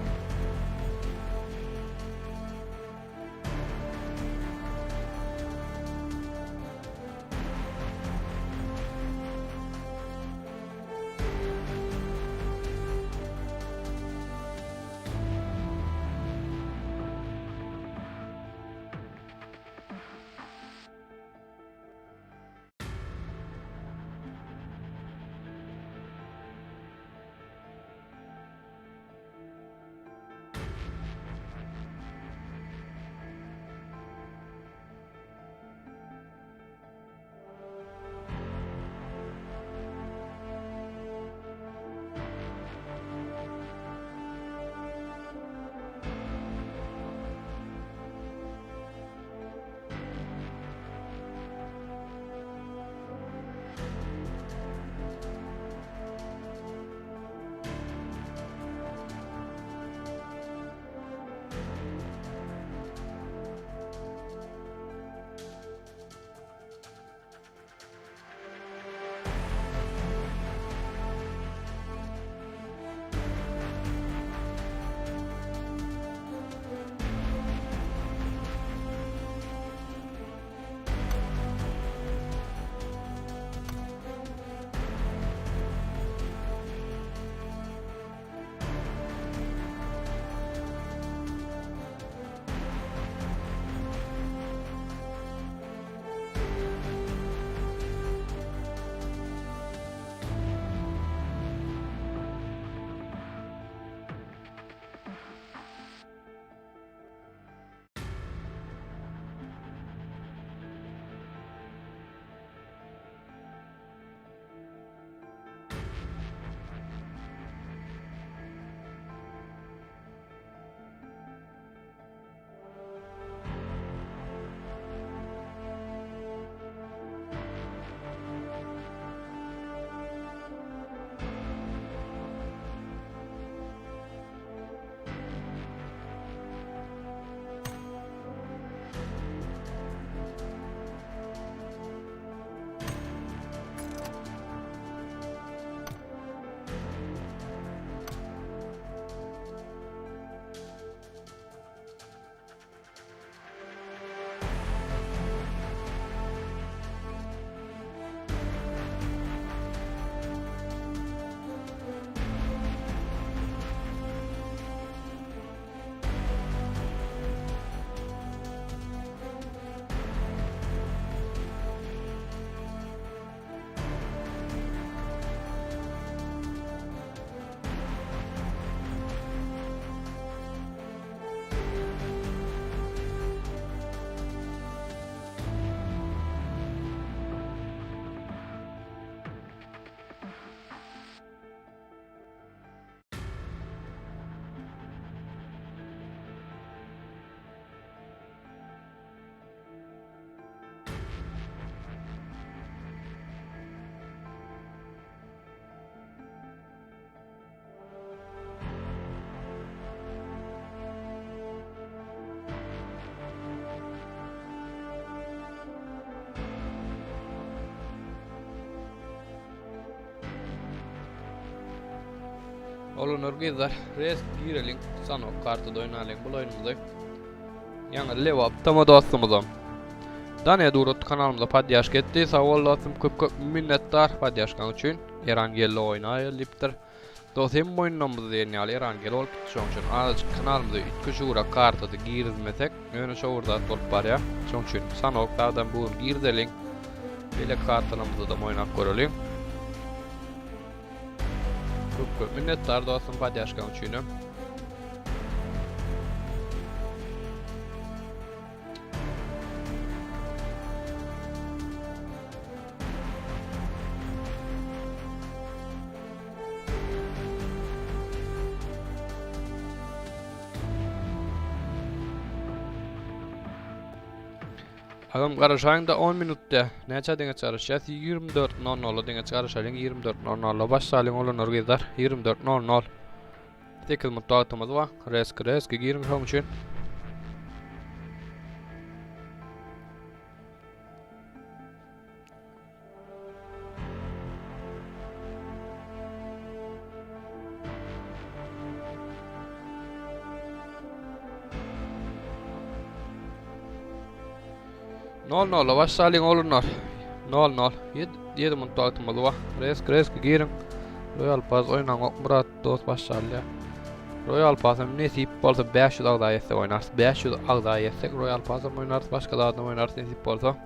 Oglanlar gyzlar res gireliň sanok kartada oýnalyň bul oýnumyzy. Ýaňy Lewap tama dostumyzam. Daniýa Durat kanalymyza podýaşka etdi. Sag bol dostum köp köp minnetdar podýaşkaň üçin. Eran geldi oýnaýaly diýipdir. Dos hem oýnamyz diýen ýaly Eran gel bolup gitdi şoň üçin azajyk kanalymyza üýtgeşigräk kartada girizmesek ýöne şo bir zat bolup barýar. Şoň üçin sanok zadam bu gün girizeliň. Beýle kartalarymyzda-da oýnap göreliň. Köp köp minnetdar dostum podýaşkaň üçinem. Agam garaşaýyňda 10 minutda näçä deňeç garaşýas? 24.00 deňeç garaşalyň 24.00 başlalyň oglanlar gyzlar 24.00 8 minut wagtymyz bar. Reski reski giriň şoň üçin. Nol nola başlalyň oglanlar. Nol nol. 7 minut wagtymyz bar. Resk resk giriň. Royal Pass oýnaňok Murat dost başlalýar. Royal Pass hem nesip bolsa 500 agza ýetsek oýnarys. 500 agza ýetsek Royal Pass hem oýnarys, başga zadyny oýnarys nesip bolsa.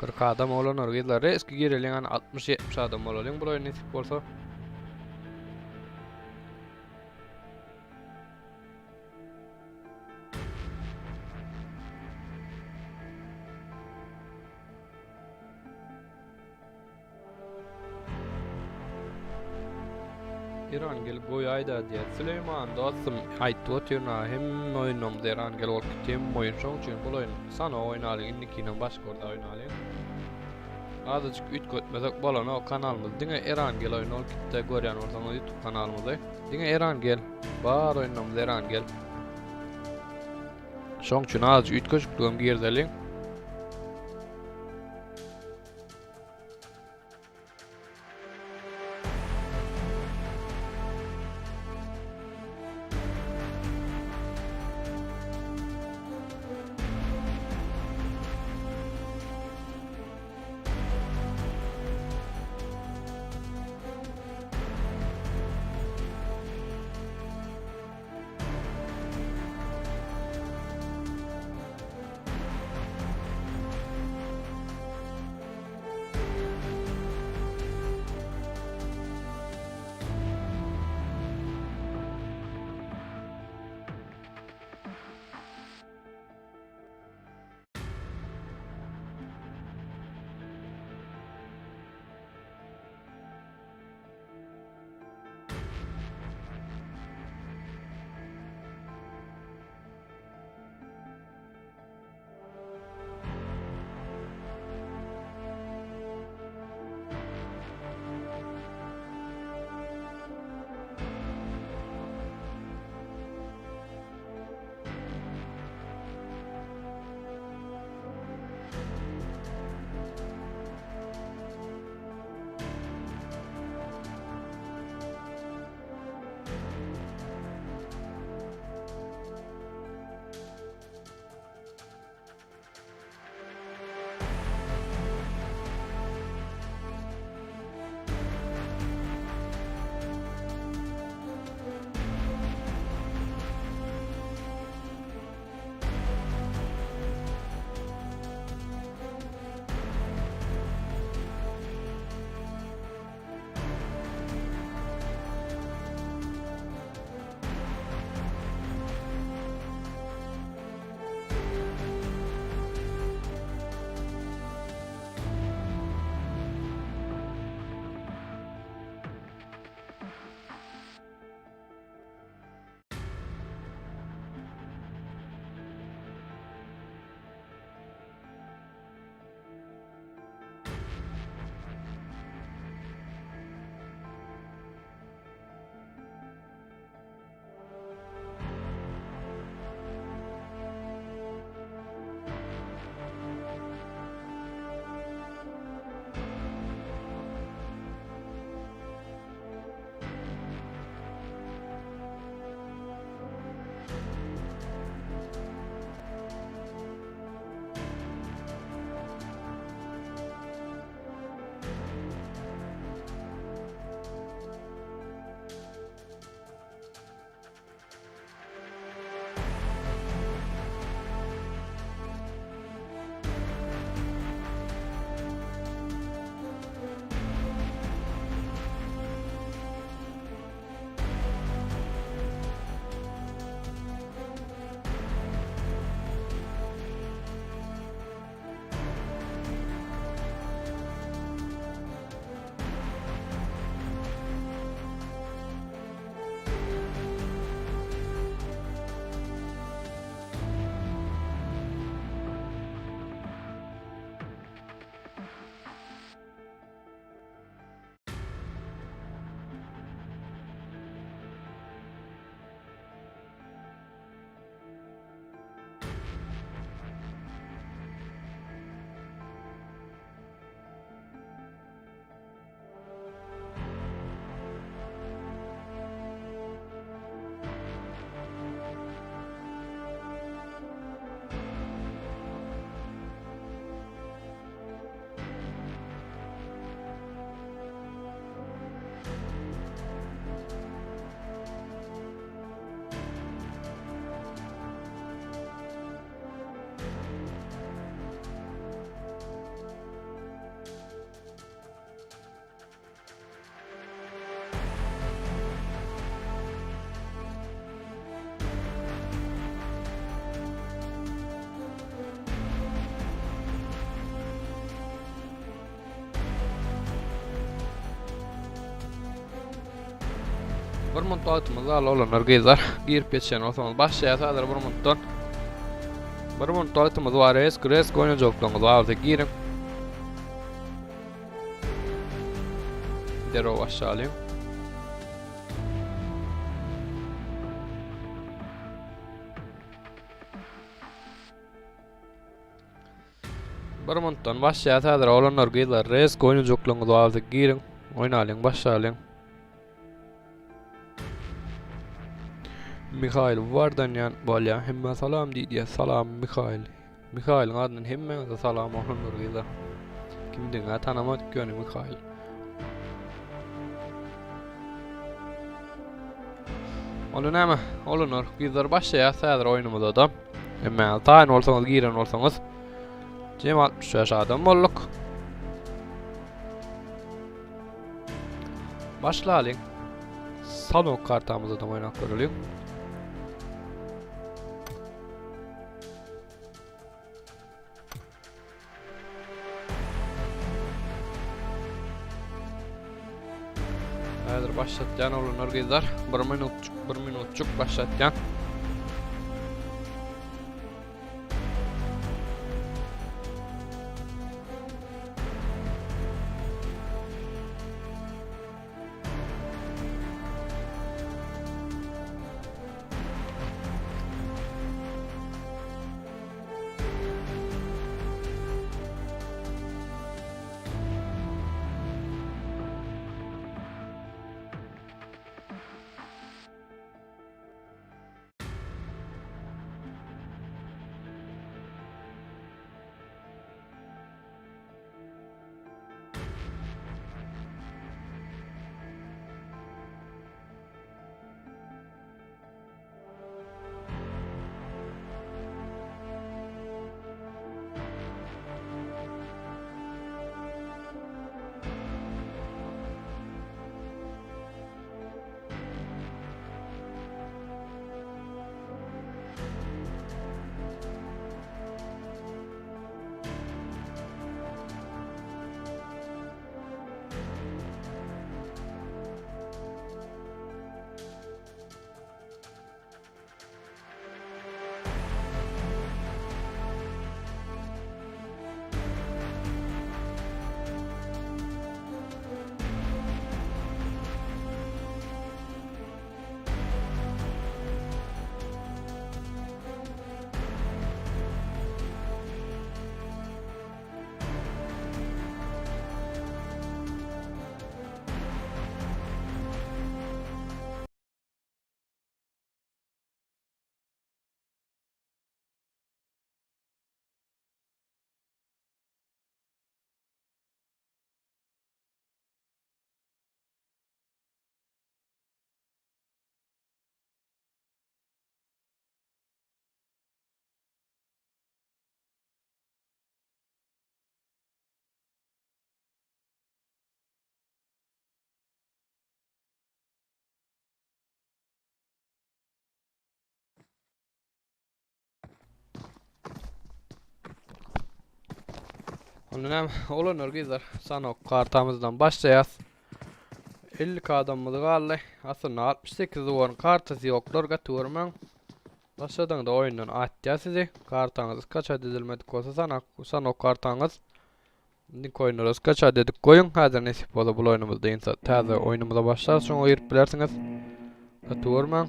Kyrk adam bolan gyzlar eski gireliň hani 60-70 adam bolalyň bu oýun nesip bolsa. Eran gel goýaýda diýýär. Süleýman dostum aýtdy otyryn-a hemme oýunlarymyz Eran gel bolup gitdi hemme oýun şoň üçin bul oýun Sano oýnalyň indikinem başga bir zat oýnalyň. Azajyk üýtgetmesek bolanok kanalymyz diňe Eran gel oýny bolup gitdi görýän bolsaňyz YouTube kanalymyzy diňe Eran gel bar oýunlarymyz Eran gel. Şoň üçin azajyk üýtgeşikligem girizeliň. Bir minut wagtymyz galdy oglanlar gyzlar. Girip geçen bolsaňyz başlaýas häzir bir minutdan. Bir minut wagtymyz bar. Resk resk oýnajaklaryňyz bar bolsa giriň. Derrew başlalyň. Bir minutdan başlaýas häzir oglanlar gyzlar resk oýnajaklaryňyz bar bolsa giriň. Oýnalyň başlalyň. Mihail Wardanýan bolýa hemmä salam diýdýä salam Mihail. Mihailiň adyndan hemmäňize salam oglanlar gyzlar. Kimdigini tanamadyk ýöne Mihail. Onda näme? Oglanlar gyzlar başlaýas häzir oýnumyza da. Hemmäňiz taýyn bolsaňyz giren bolsaňyz. Jem 65 adam bolduk. Başlalyň. Salon kartamyzda da oýnap göreliň. Häzir başlatýan oglanlar gyzlar. Bir minutçuk, bir minutçuk başlatýan. Onda näme? Oglanlar gyzlar sanok kartamyzdan başlaýas. 50 adamymyz galdy. Aslynda 68 duwaryň kartasy ýoklar gaty görmäň. Başladyňda oýundan atýar sizi. Kartaňyz skaçat edilmedik bolsa sanak sanok kartaňyz Indi oýunlara skaçat edip goýuň. Häzir nesip bolsa bul oýnumyz dynsa täze oýnumyza başlarys. Şoňa girip bilersiňiz. Gaty görmäň.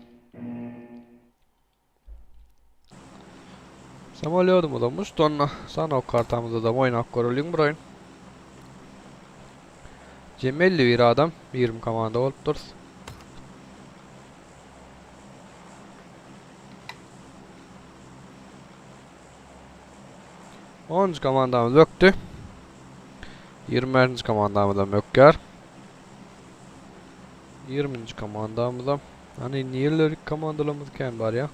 Samolýodumyz olmuş. Donna sanok kartamyzda da oýnap göreliň bir oýun. Jem 51 adam, 20 komanda bolup durus. Onuncu komandamyz ökdü. 21. komandamyz hem ökýär. 20. komandamyz hem. Hani niýeleri komandalarymyz kän bar ya.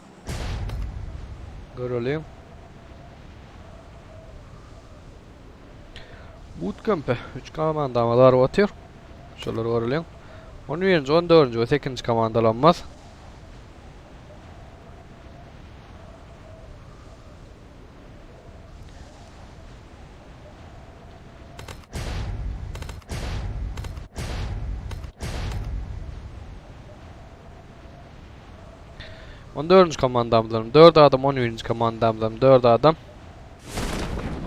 Görelim. Bootcamp'e 3 komandamyz bar otyr. Şolary görelim. 11. 14. we 8. komandalarymyz. 14-nji komandamyzdan 4 adam, 11-nji komandamyzdan 4 adam.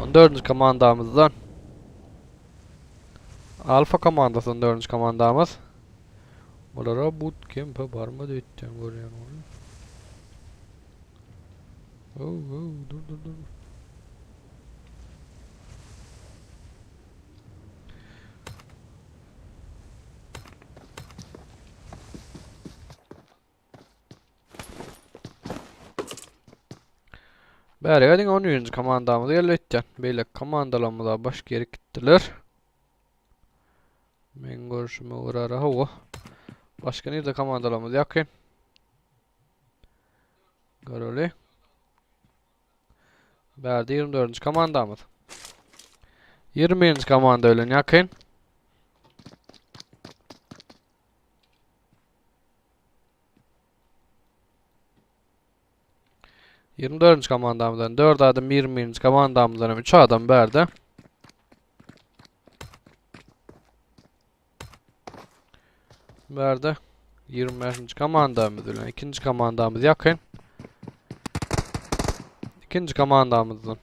14-nji komandamyzdan Alfa komandasy 14-nji komandamyz. Bulara bootcamp'e barmady öýtýän görýän ony. Oh, oh, dur dur dur. Bäri geliň 11-nji komandamyz geldi öýtýän. Beýleki komandalarymyza baş geri gitdiler. Men görüşüme görä hawa. Başga nirde komandalarymyz ýakyn? Göreli. Bärde 24-nji komandamyz. 21-nji komanda bilen ýakyn. 24-nji komandamyzdan 4 adam, 21-nji komandamyzdan hem 3 adam bärde. Bärde 25-nji komandamyz bilen ikinji komandamyz ýakyn. Ikinji komandamyzdan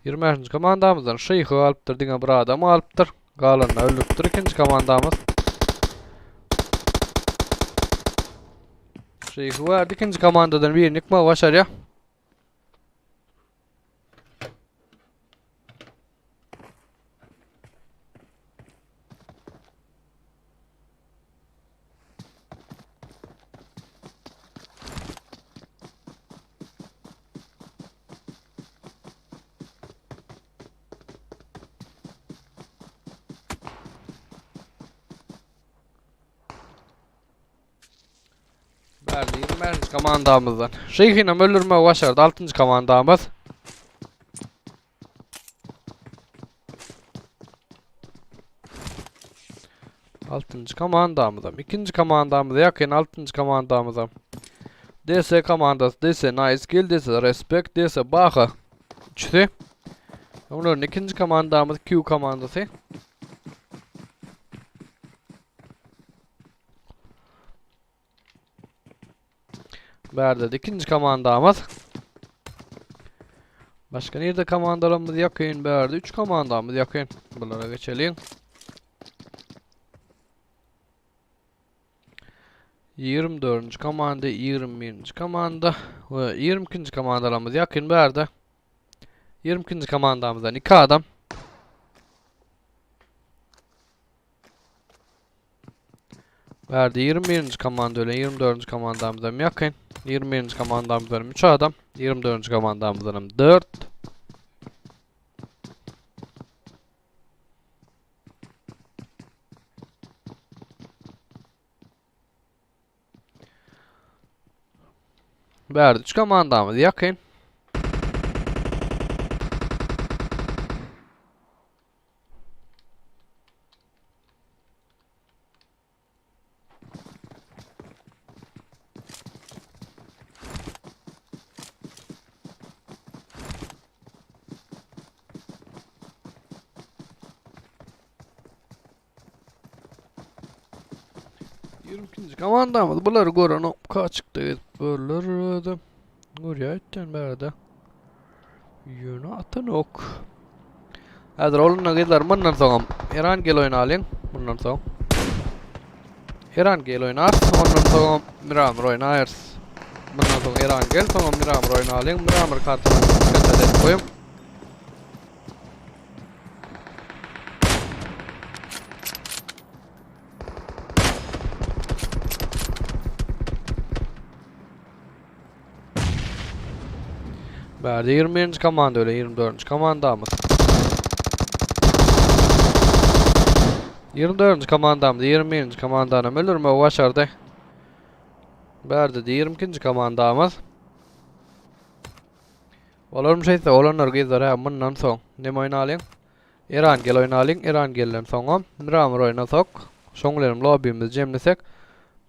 25-nji komandamyzdan Şeýhi galypdyr, diňe bir adam galypdyr. Galanyny öldüripdir ikinji komandamyz. Şeýhi bardy ikinji komandadan birini ýykmagy başarýar. Bärde 21-nji komandamyzdan. Şeýhinem öldürmegi başardy 6-njy komandamyz. Altynjy komandamyzam, ikinji komandamyza ýakyn altynjy komandamyzam. DS komandasy, DS Nice Kill, DS Respect, DS Baha. Üçüsi. Onların ikinji komandamyz Q komandasy. Bärde ikinji komandamyz. Başga nirde komandalarymyz ýakyn? Bärde 3 komandamyz ýakyn. Bulara geçeliň. 24-nji komanda, 21-nji komanda we 22-nji komandalarymyz ýakyn bärde. 22-nji komandamyzdan 2 adam. Bärde 21-nji komanda bilen 24-nji komandamyzam ýakyn. 21-nji komandamyzdan 3 adam, 24-nji komandamyzdan 4. Bärde 3 komandamyz ýakyn. Ýigrimi komandamyz bulary gören kaçykda gezip görler özüm. Görýär etden bärde. Ýöne atanok. Häzir olunda gyzlar mundan soňam Eran gel oýnalyň. Mundan soň. Eran gel oýnar. Ondan soňam Miramir oýnarys. Mundan soň Eran gel, soňam Miramir oýnalyň. Miramir kartasyny skaçat edip goýuň. Bärde 21-nji komanda öyle 24-nji komandamyz. 24-nji komandamyz 21-nji komandany öldürmegi başardy. Bärde de 22-nji komandamyz. Olarym şeýtse olanlar gyzlar hä mundan soň neme oýnalyň? Erangel oýnalyň, Erangelden soňam Miramar oýnasak, şoň bilenem lobbimizi jemlesek.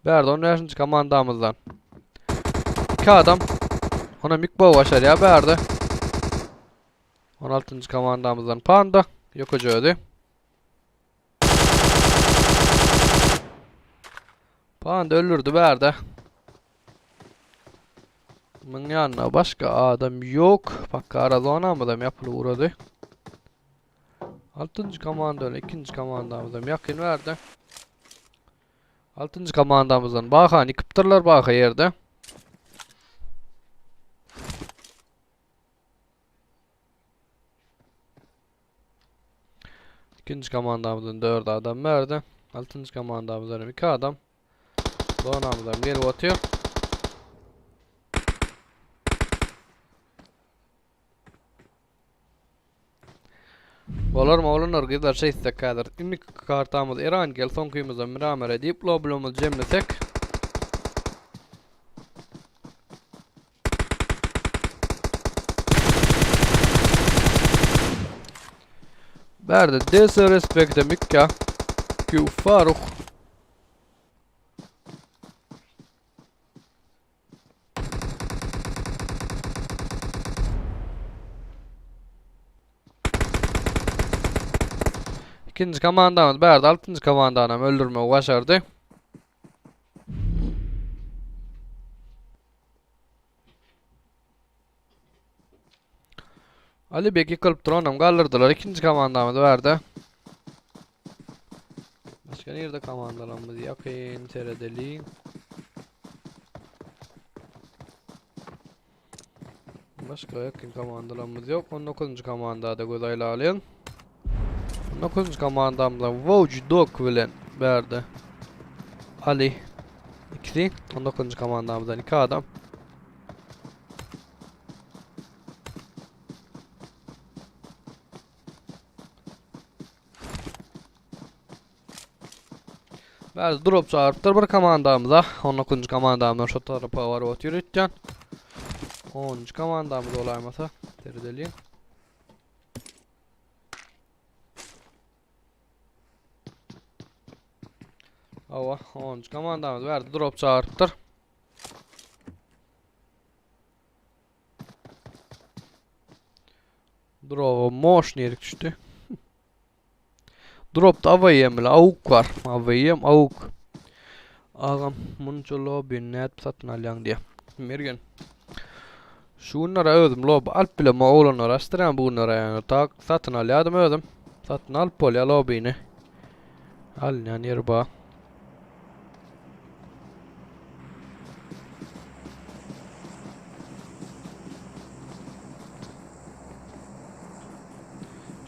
Bärde 15-nji komandamyzdan. 2 adam. Ona Mikbo başarýar bärde. 16-njy komandamyzdan Panda ýokaja özi. Panda öldürdi bärde. Muň ýanynda başga adam ýok. Pakara zonamyzam ýapylyp ugrady. Altynjy komanda bilen ikinji komandamyzam ýakyn bärde. Altynjy komandamyzdan Bahany ýykypdyrlar Baha ýerde. Ikinji komandamyzdan 4 adam bärde. Altynjy komandamyzdan hem 2 adam. Zonamyzam gelip otyr. Bolarmy oglanlar gyzlar şeýtsek häzir indiki kartamyz Erangel soňkymyzam Miramere diýip loblomyzy jemlesek. Bärde DS respekte Mikka Q Faruk Ikinji komandamyz bärde altynjy komandany hem öldürmegi başardy. Ali Bek ýykylyp duranam galdyrdylar. Ikinji komandamyz bärde. Başga nirde komandalarymyz ýakyn seredeliň. Başga ýakyn komandalarymyz ýok. 19-njy komandada göz aýlalyň. 19-njy komandamyzda Watch Dog bilen bärde Ali ikisi 19-njy komandamyzdan iki adam. Bäri drop çagyrypdyr bir komandamyza. 19-njy komandamyzdan şu tarapa baryp otyr ötýän. 10-njy komandamyz bolaýmasa, seredeliň. Hawa, 10-njy komandamyz bäri drop çagyrypdyr. Droba moş nerik düşdi. Dropda AVM bile AUK var. AVM AUK. Agam munça lobby nädip satyn alýaň diýe. Mergen. Şu günlere özüm lobby alyp bilem oglanlar açdyrýan bu günlere ýani tak satyn alýadym özüm. Satyn alyp bolýar lobbyny. Alynýan ýeri bar.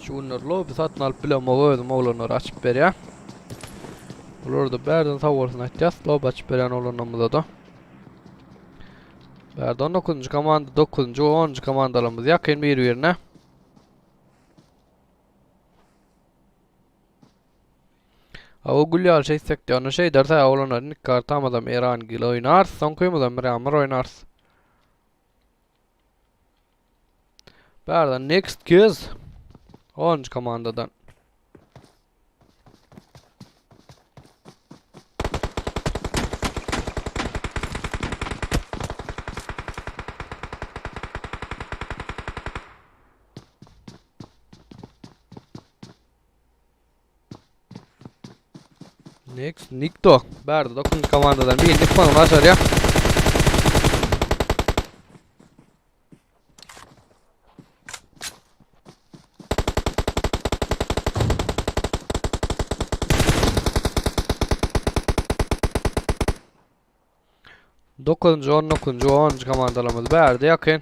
Şu günler lobby satyn alyp bilemok özüm oglanlar açyp berýär. Olar da bärden sag bolsun aýtýas. Lobby açyp berýän oglanlarymyza da. Bärde 19-njy komanda, 9-njy we 10-njy komandalarymyz ýakyn bir-birine. Awa gül ýaly şeýtsek diýýär. Onda şeýderse oglanlar indi kartamyzam Erangil oýnarys, soňkymyzam Miramar oýnarys. Bärden next kez 10 komandadan. Next Nikto. Bärde 9 komandadan bir Nick bana başarýar. Dokuzunjy, on dokuzunjy, onunjy komandalarymyz bärde ýakyn.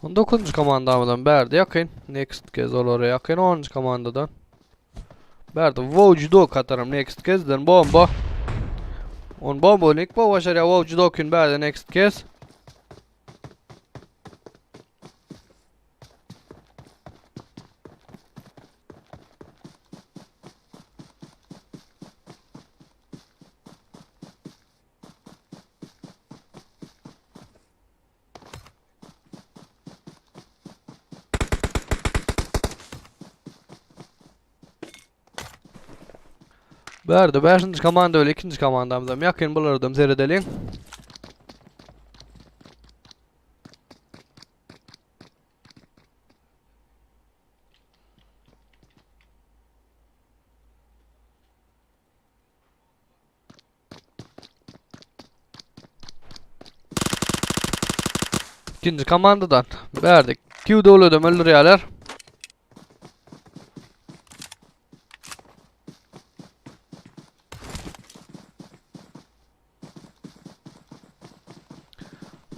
On dokuzunjy komandamyzam bärde ýakyn. Next kez olara ýakyn onunjy komandadan. Bärde Watch Dog atarym next kezden bomba. On bomba ilk bu başarýar Watch Dog'un bärde next kez. Bärde 5-nji komanda bilen 2-nji komandamyzam ýakyn bulardam seredeliň. İkinci komandadan verdik. Q döwledem öldürýärler.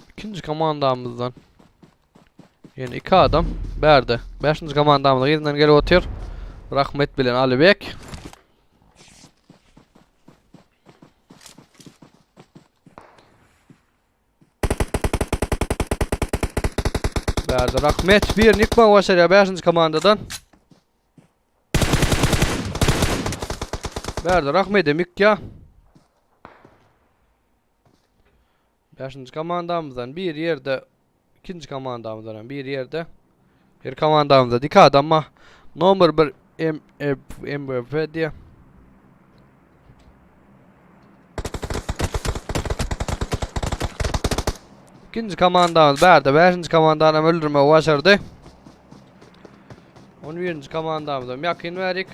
İkinci komandamyzdan Ýene iki adam bärde. Beşinji komandamyz yzyndan gelip otyr. Rahmet bilen Alibek. Bärde Rahmet bir nikma başarýar beşinji komandadan. Bärde Rahmede mikýa. Beşinji komandamyzdan bir ýerde, ikinji komandamyzdan hem bir ýerde. Bir komandamyzda iki adam bar. Nomer 1 M F M F diýe. İkinci komandamyz bärde. Beşinji komandany hem öldürmegi başardy. 11. komandamyz hem ýakyn berik.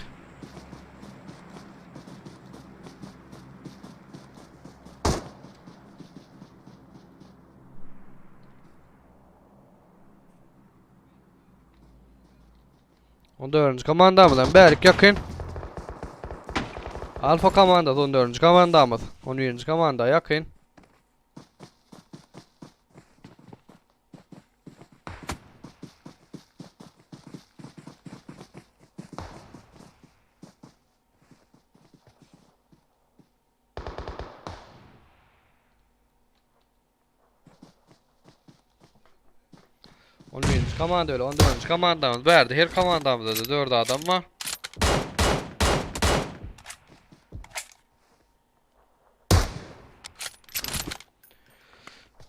On dördüncü komandamyzdan bärik ýakyn. Alfa komandasy on dördüncü komandamyz. On birinji komanda ýakyn. On birinji komanda öyle, 14. komandamyz bärde. Her komandamyzda da 4 adam bar.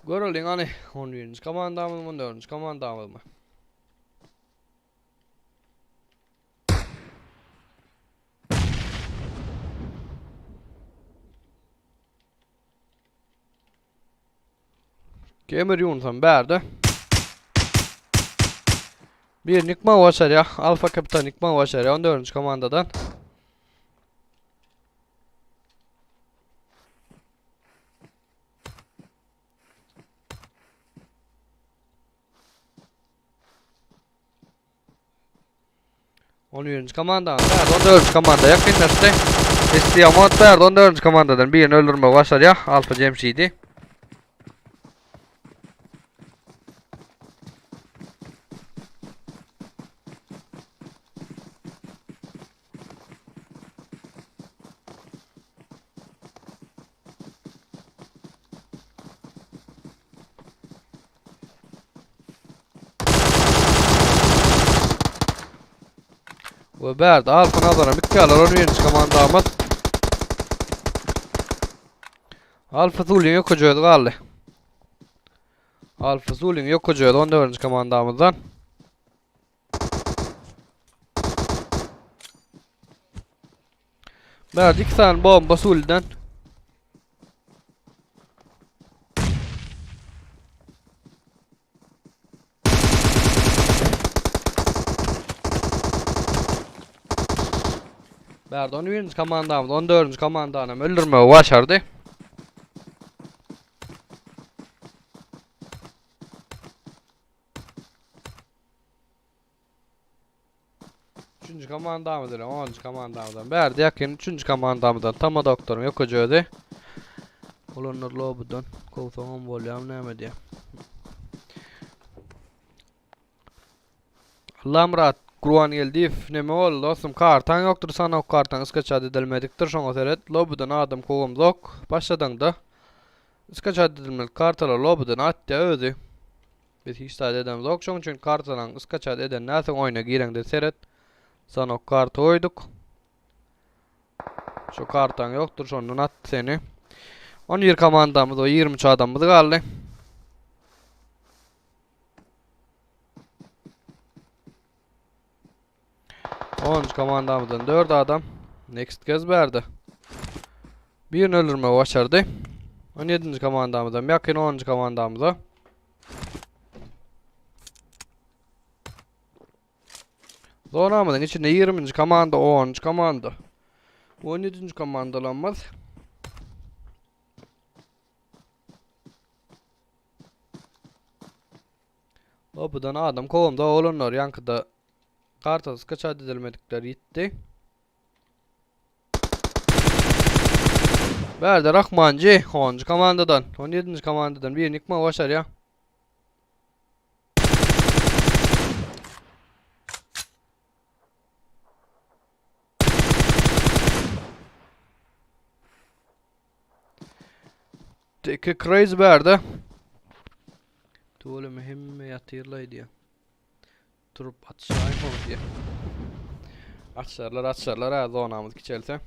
Göreliň hany 11. komandamyz mı, 14. komandamyz mı? Kemir Ýunusam bärde. Bir Nikma başarýar. Alfa kapitan Nikma başarýar 14-nji komandadan. On birinji komanda, bärde on dördünji komanda ýakynlaşdy. Istiamot bärde on dördünji komandadan birini öldürmegi başarýar. Alfa Jemşidi. We bärde Alfa Nazara Mikkalar on birinji komandamyz. Alfa Zulyň ýokaja özi galdy. Alfa Zulyň ýokaja özi on dördünji komandamyzdan. Bärde iki sany bomba Suliden. Bärde 11-nji komandamyz 14-nji komandany hem öldürmegi başardy. Üçünji komandamyz bilen onuncu komandamyzdan bärde ýakyn üçünji komandamyzdan Tama doktoryň ýokaja özi. Olanlar lobudan kowsaňam bolýamy näme diýýär. Allamyrat Gurbangeldiýew neme boldy dostum kartaň ýokdur sanok kartaň skaçat edilmedikdir şoňa seret lobudan adam kowamzok başladaňda skaçat edilmedik kartalar lobudan atýa özi. Biz hiç zat edemzok şoň üçin kartalaň skaçat edenden soň oýna gireňde seret sanok karta goýduk. Şu kartaň ýokdur şondan atdy seni. 11 komandamyz o 23 adamymyz galdy. Onuncu komandamyzdan 4 adam. Next gez berdi. Birini öldürmegi başardy. 17. komandamyzdan ýakyn 10. komandamyza. Zonamyzyň içinde 20. komanda, 10. komanda. 17. komandalarymyz. Lobbydan adam kowamda oglanlar ýaňkyda karta skaçat edilmedikler ýitdi. Bärde Rahmanjy 10-njy komandadan, 17-nji komandadan birini ýykmagy başarýar. Teki crazy bärde. Tüweleme hemme ýatyrlaý diýýär. Turup atşaýyn hol diýýär. Açarlar, açarlar ha zonamyz kiçelse.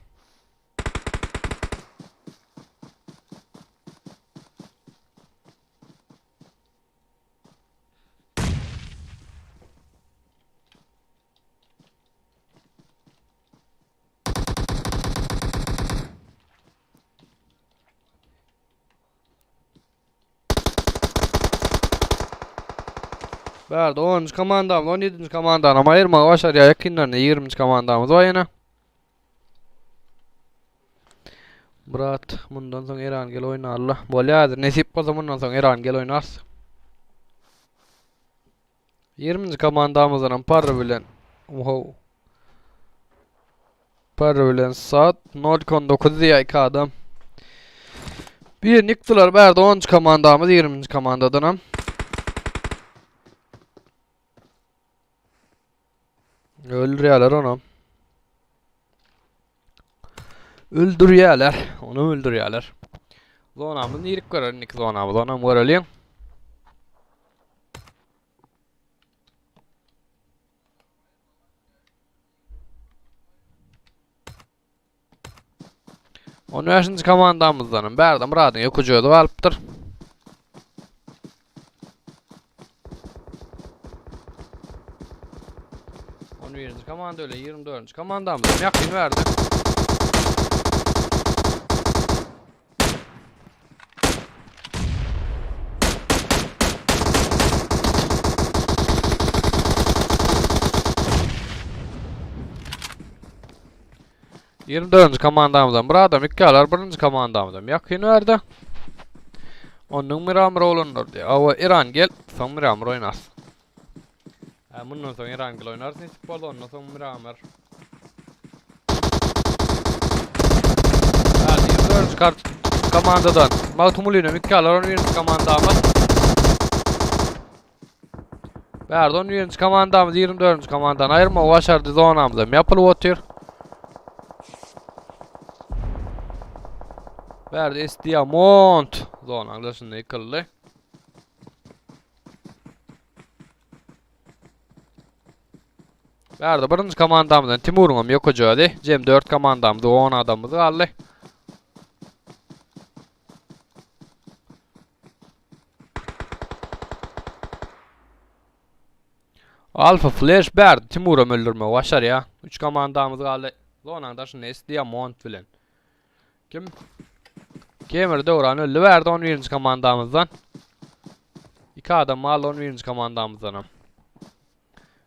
Bärde 10-njy komandamyz, 17-nji komandany aýyrmagy başarýar. Ýakynlarynda 20-nji komandamyz bar ýene. Murat, mundan soň Eran gel oýnarla. Bolýar, nesip bolsa mundan soň Eran gel oýnarys. 20-nji komandamyzdan hem Parry bilen Wow. Parry bilen Sat 0.9 diýýär iki adam. Birini ýykdylar. Bärde 10-njy komandamyz 20-nji komandadan hem. Öldürýärler onu. Öldürýärler. Onu öldürýärler. Zonamyz nirik görer indiki zonamyz. Onam göreliň. On beşinji komandamyzdanam bärde Myradyň ýokuja özi galypdyr. On birinji komanda öyle 24. komandamyzam ýakyn bärde. 24-nji komandamyzdan bir adam ikki alar, birinji komandamyzam ýakyn bärde. Ondan Miramir oglanlar diýýär. Awa Iran gel, soň Miramir oýnarys. Ha, mundan soň Iran gel oýnarys nesip bolsa, ondan soň Miramir. Ha, 24-nji kart komandadan Magtymgulyny ikki alar, 11-nji komandamyz. Bärde 11-nji komandamyz 24-nji komandany aýyrmagy başardy zonamyzam ýapylyp otyr. Bärde S Diamond zonanyň daşynda ýykyldy. Bärde birinji komandamyzdan Timuryň hem ýokajagy. Jem 4 komandamyz 10 adamymyz galdy. Alfa Flash bärde Timuram öldürmegi başarýar. 3 komandamyz galdy. Zonanyň daşynda S Diamond bilen. Kim? Kemir Döwran öldü bärde 11-nji komandamyzdan. 2 adam galdy 11-nji komandamyzdan hem.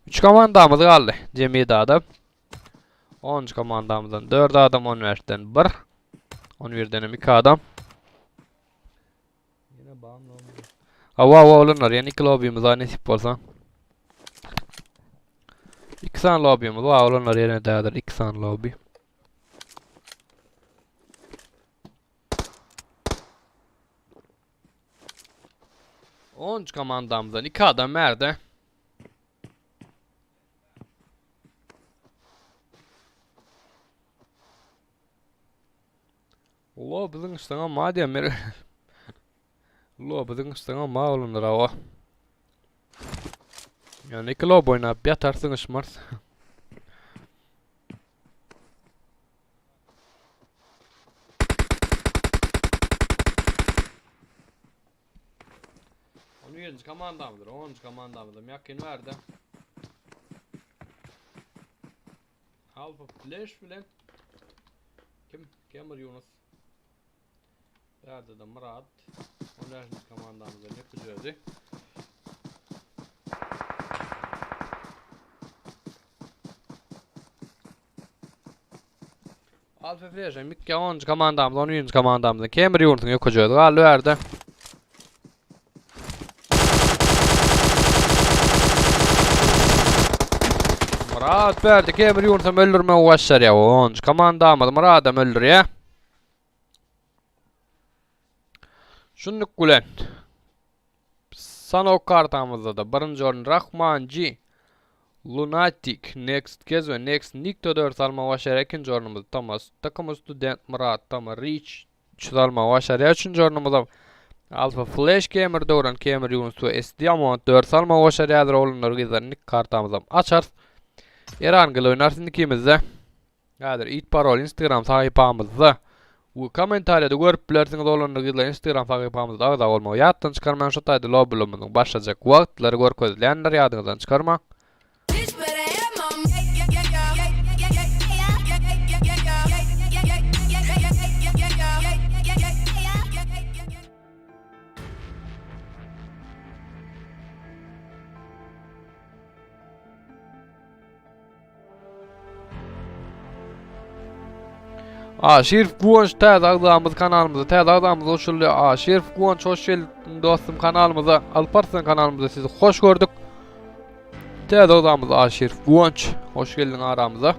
3 komandamyz galdy. Jemi 7 adam. 10-njy komandamyzdan 4 adam, 15-den 1. 11-den hem 2 adam. Ýene bam lobby. Awa awa oglanlar ýene iki lobbymiz bar nesip bolsa. Iki sany lobbymiz bar oglanlar ýene dädir iki sany lobby. Onuncu komandamızdan iki adam nerede? Lo biziň üstüňe ma diýen mer. Lo biziň üstüňe ma bolundyr awa. Yani iki lob oýnap ýatarsyň yşmars. On birinji komandamyzdyr, onuncu komandamyzam ýakyn bärde. Alfa Flash bilen kim? Kemir Yunus. Bärde de Murat. 15. komandamyzda ne özi. Alfa Flash Mikke 10. komandamyz 11. komandamyzda Kemir Yunus'un ýokuja özi galdy bärde. Myrat berdi Kemir Ýunusam öldürmegi başarýar. Onuncu komandamyz Myradam öldürýär. Şunluk bilen Sanok kartamyzda da birinji orun Rahmanji Lunatic Next Kez we Next Nikto 4 almagy başarýar. Ikinji ornumyz Thomas Takymyz Student Myrat Tama Rich 3 almagy başarýar. Üçünji ornumyz Alpha Flash Gamer Döwran Gamer Yunus we S Diamond 4 almagy başarýarlar. Oglanlar gyzlar nick kartamyzam açarys. Erangel oýnarys ikimizde. Häzir it parol Instagram sahypamyzda we kommentariýada görüp bilersiňiz oglanlar gyzlar Instagram sahypamyzda agza bolmagy ýatdan çykarmaň şu taýda lobbylarymyzyň başlajak wagtlary görkezilýändir ýadyňyzdan çykarmaň. Aşyrow Guwanç täze agzamyz kanalymyza täze agzamyz goşuldy. Aşyrow Guwanç hoş geldiň dostum kanalymyza. Alparslan kanalymyza sizi hoş gördük. Täze agzamyz Aşyrow Guwanç hoş geldiň aramyza.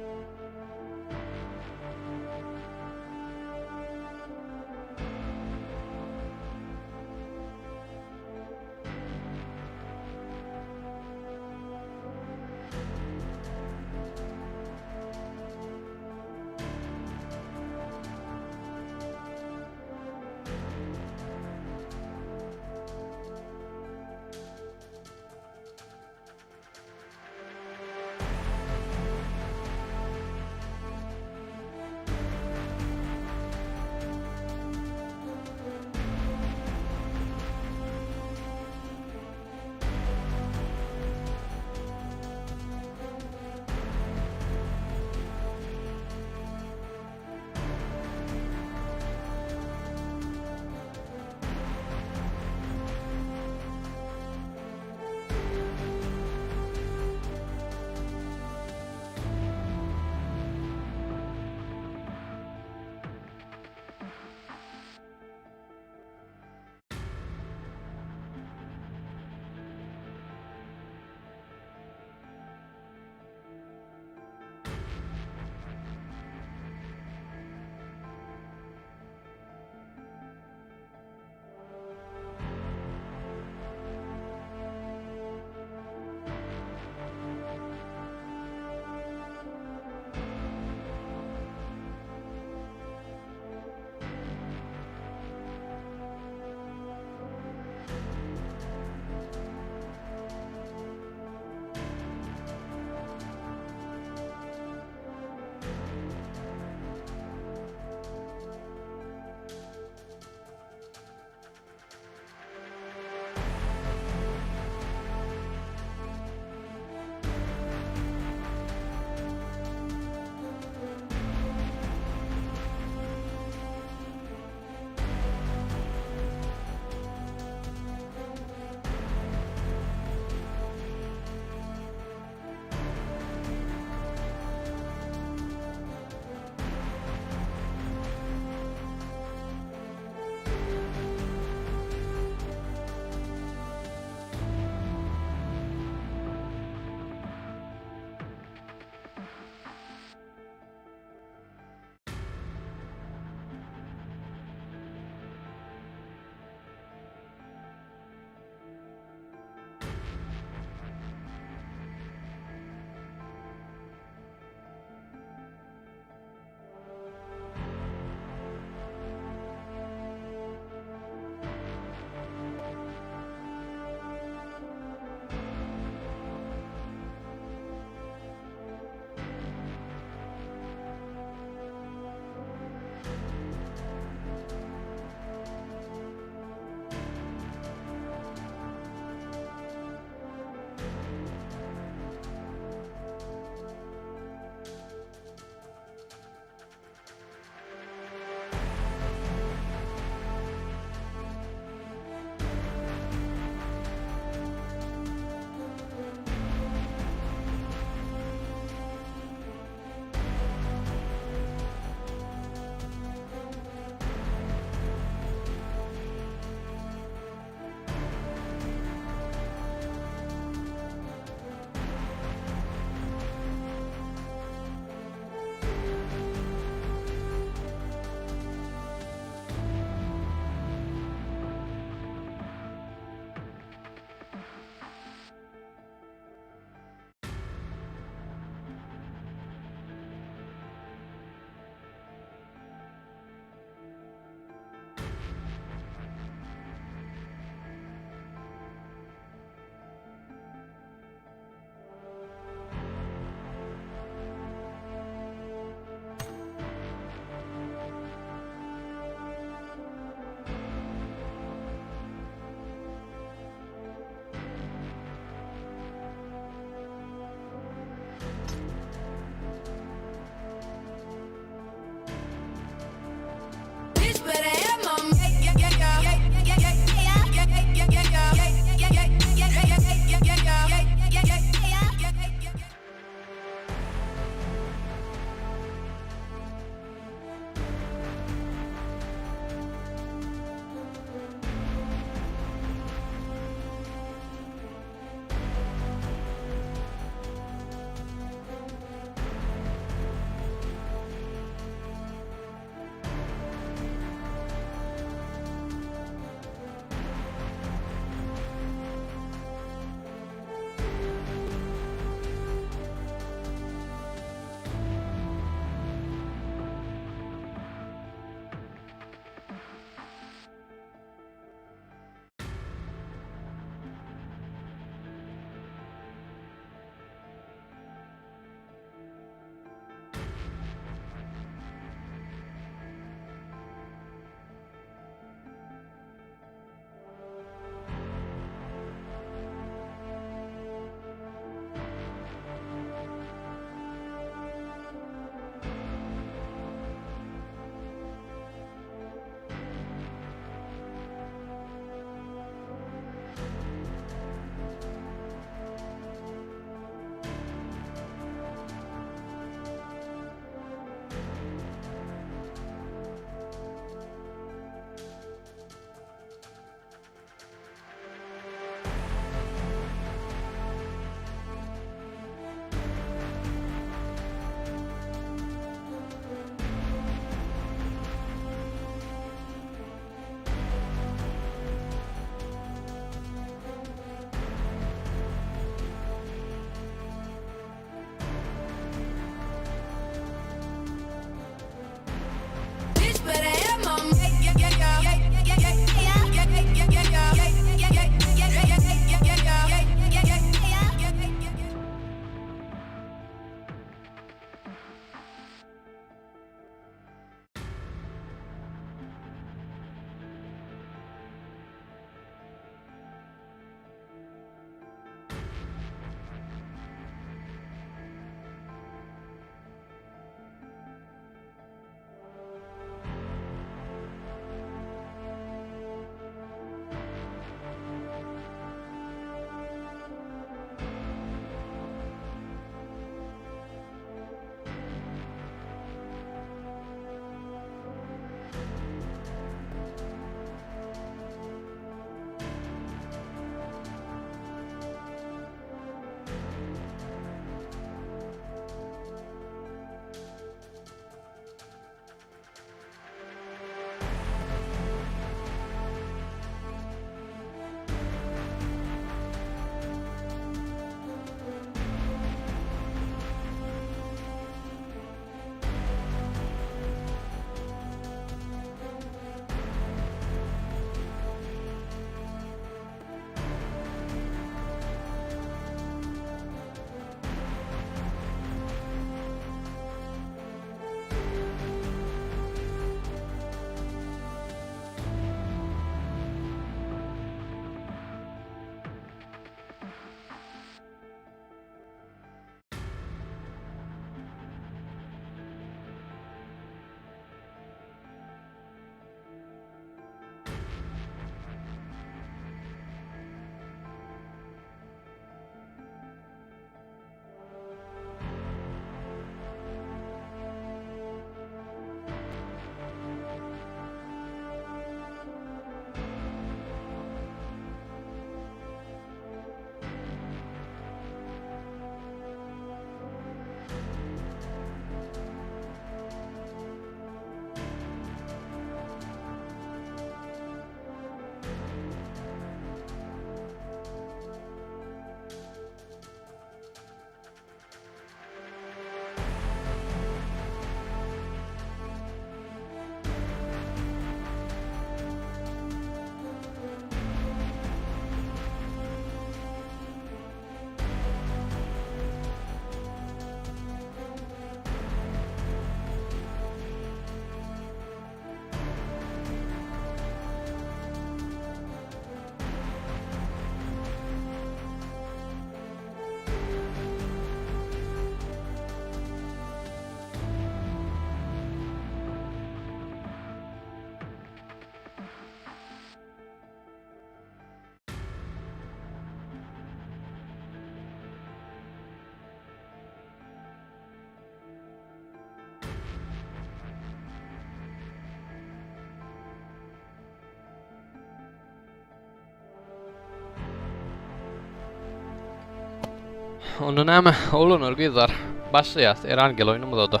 Onda näme? Oglanlar gyzlar başlaýas Erangel oýnumyza-da.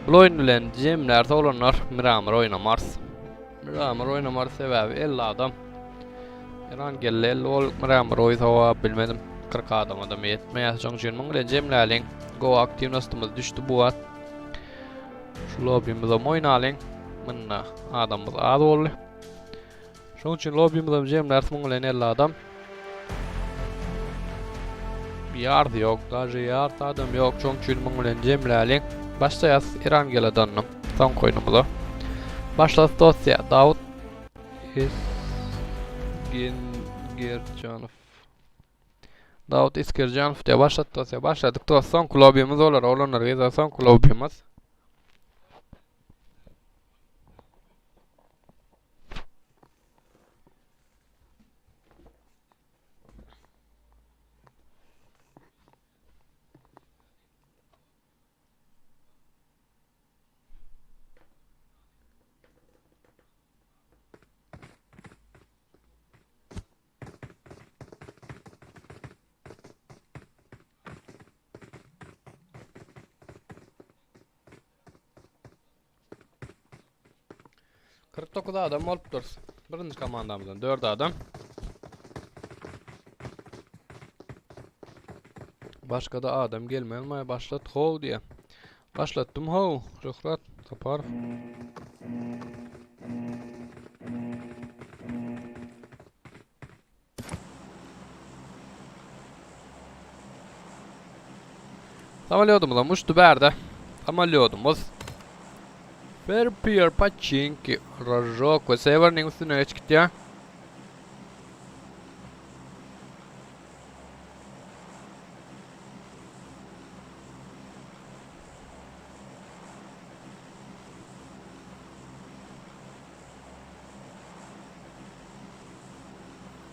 Bu oýun bilen jemlärse oglanlar Miramar oýnamarys. Miramar oýnamarys sebäbi 50 adam. Erangelde 50 bolup Miramar oýsa bilmedim. 40 adama da ýetmeýär. Şonuň üçin muň bilen jemläliň. Go aktiwnostymyz düşdi bu wagt. Şu lobbymize oýnalyň. Munda adamymyz az boldy. Şonuň üçin lobbymyzam jemläris muň bilen 50 adam. Ýarty ýok, daže ýarty adam ýok. Şonuň üçin muň bilen jemläliň. Başlaýas Erangeladan soňky oýnumyza. Başlas dosýa Dawut Esgengerjanow. Dawut Iskerjanow diýe başlat dosýa. Başladyk dost. Soňky lobbymyz bolar. Oglanlar gyzlar soňky lobbymyz. 49 adam bolupdyr. Birinji komandamyzdan 4 adam. Başga da adam gelmez başlat how diýe. Başlatdym how, Şöhrat Saparow. Samolyodumyzam uçdy bärde. Samolyodumyz. Fairpier, Paçinki, Rojok we Sewerniň üstüne geçip gitýär.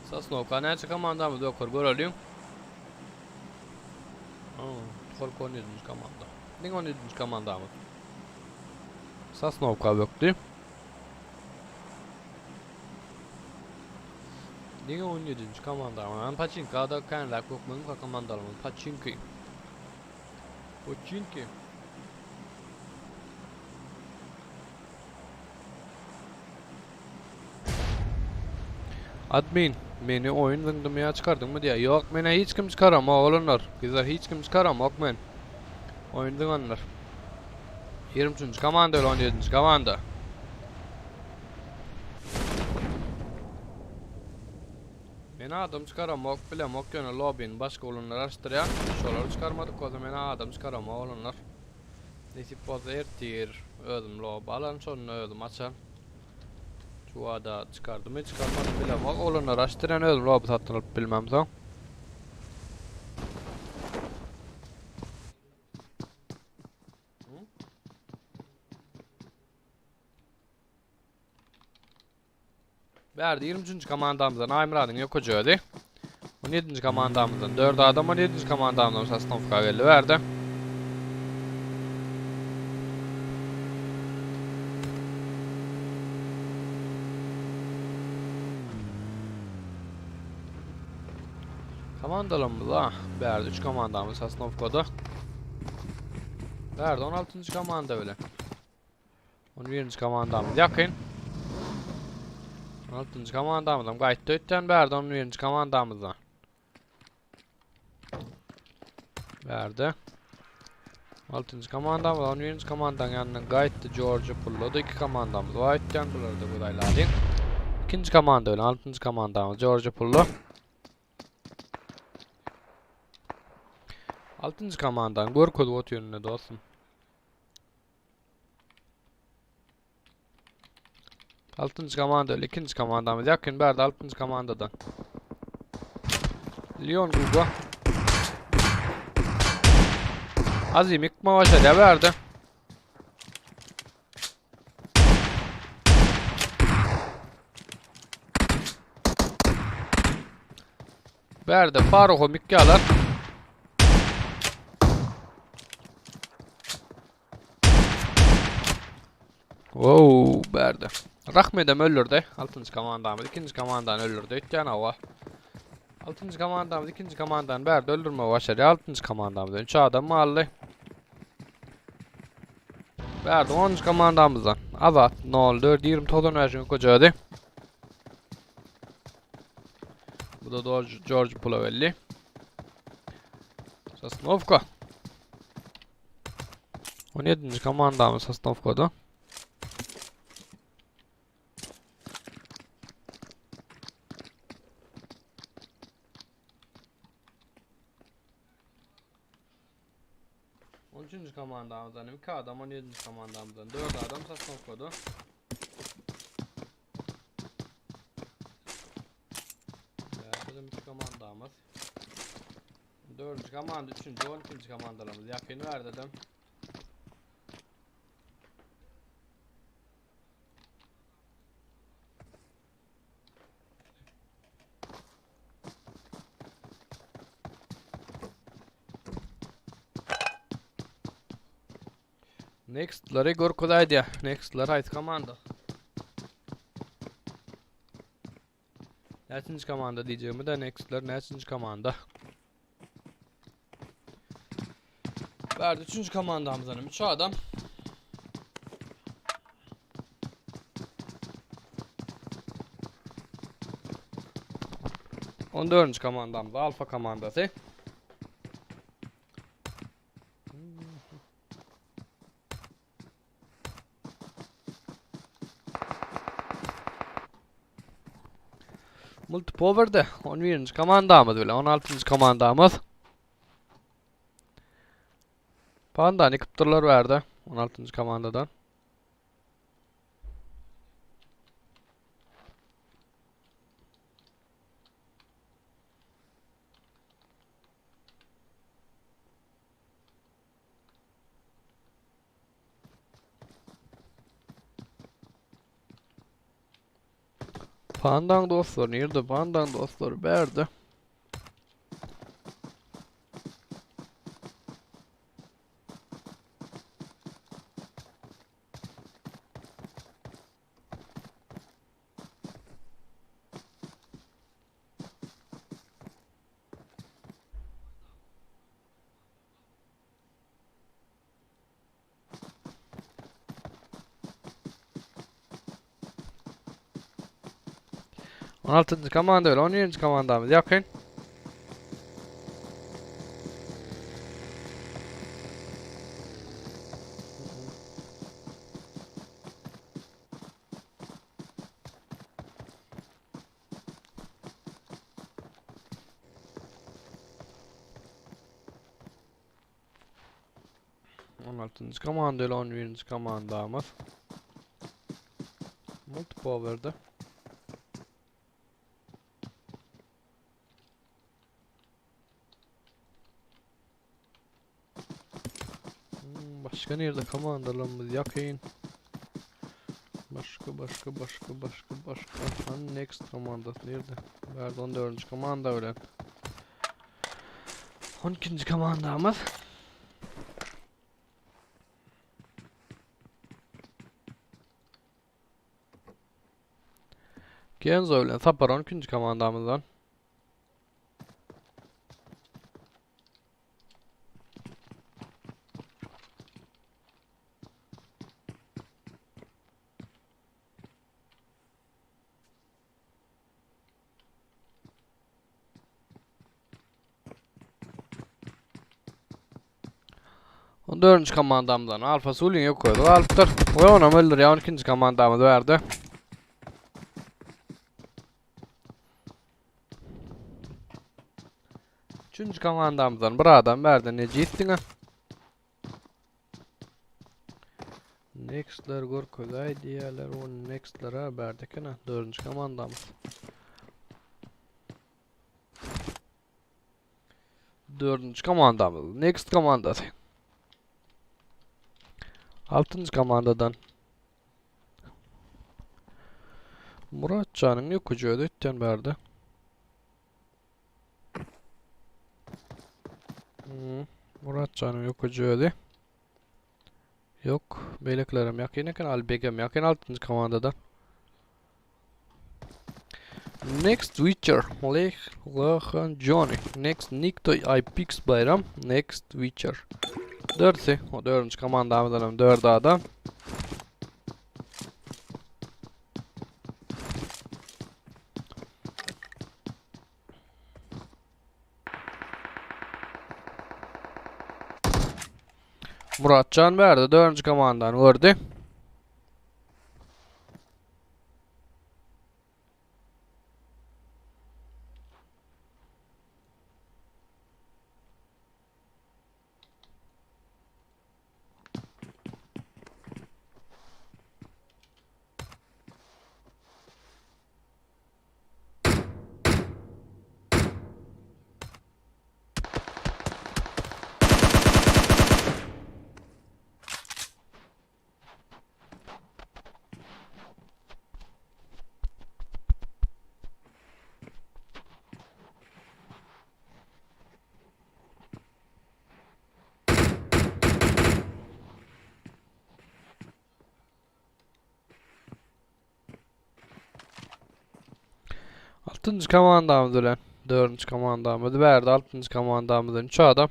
Sosnowka näçe komandamyz ýokary göreliň. Tolko 17. komanda. Diňe 17. komandamyz. Sosnowka bökdi. Diňe 17. komandamyz. Yani Paçinka da känräk bökmeli komandalarymyz. Paçinki. Paçinki. Admin, meni oýun zyňdymy ýa çykardyňmy diýýär. Ýok, menä hiç kim çykaramok oglanlar. Gyzlar hiç kim çykaramok men. Oýun zyňanlar. 23-nji komanda bilen 17-nji komanda. Men adam çykaramok, bilemok ýöne lobbyny başga oglanlar açdyrýar. Şolary çykarmadyk bolsa men adam çykaramok oglanlar. Nesip bolsa ertir özüm lob alan şonda özüm açan. Çuwada çykardymy çykarmadym bilemok. Oglanlar açdyran özüm lob satyn alyp bilmem soň. Bärde 23-nji komandamyzdan Aýmyradyň ýokaja özi. 17-nji komandamyzdan 4 adam, 17-nji komandamyzdan Sosnowka geldi bärde. Komandalarymyz ah, bärde 3 komandamyz Sosnowkada. Bärde 16-njy komanda bilen. 11-nji komandamyz ýakyn. 16-njy komandamyzam gaýtdy öýtýän bärde 11-nji komandamyzdan. Bärde. 6-njy komandamyz 11-nji komandaň ýanyndan gaýtdy. George pullady. Iki komandamyz bar öýtýän. Bulary da göz aýlalyň. Ikinji komanda bilen 6-njy komandamyz George pullu. 6-njy komandany görkezip otyryn dostum. Altynjy komanda öyle. İkinci komandamyz yakın bärde altynjy komandadan. Leon Guga. Azim yıkma başarıya verdi. Bärde Faruhu Mikkalar. Wow, bärde. Rahmedem öldürdi. Altynjy komandamyz ikinji komandany öldürdi. Öýtýän hawa. Altynjy komandamyz ikinji komandany bärde öldürmegi başarýar. Altynjy komandamyzdan 3 adam galdy. Bärde 10-njy komandamyzdan Azat 04 20 95 köçedi. Bu da George, George pula belli. Sosnovka. 17. komandamyz Sosnovkada. On üçüncü komandamızdan iki adam, 17. komandamızdan 4 adam Sosnovkada. Bizim 3 komandamız. 4. komanda, 3. 12. komandalarımız yakın ver dedim. Next'lary görkezaýdýa. Next'lar haýsy komanda? Näçinji komanda diýjegimi de Next'ler näçinji komanda? Bärde üçünji komandamyzdan hem 3 adam. On dördünji komandamyz Alfa komandasy. Multipower'de 11. komandamyz bile 16. komandamyz. Pandany yıkypdyrlar bärde 16. komandadan. Pandaň dostlary nirde? Pandaň dostlary bärde. 16. komanda bilen 17. komandamyz ýakyn. 16. komanda ile 11. komandamyz. Multipower'da. Başka nerede komandalarımız yakın? Başka başka başka başka başka. Hani next komandası nerede? Verdi 14. komanda öyle. 12. komandamız. Genzo bilen Sapar 12. komandamyzdan. On dördünji komandamyzdan Alfa Sulin yok koydu. Alypdyr. We onam öldürýär 12-nji komandamyz berdi. Üçünji komandamyzdan bir adam berdi. Nejis diňe. Nextler görkezäý diýýärler. O nextlere berdi ekeni. Dördünji komandamyz. Dördünji komandamyz. Next komandasy. Altynjy komandadan Muratjanyň ýüküji özi ötden bärde. Hmm, Muratjanyň ýüküji özi. Ýok, beýlekilerem ýakyn eken, Albegem ýakyn altynjy komandadan. Next Witcher, Leh, Lehan Johnny, Next Nikto IPX Bayram, Next Witcher. Dörtsi, o dördünji komandamyzdan hem dört adam. Muratjan bärde dördünji komandany gördü. Altynjy komandamyz bilen dördünji komandamyz bärde altynjy komandamyzdan üç adam.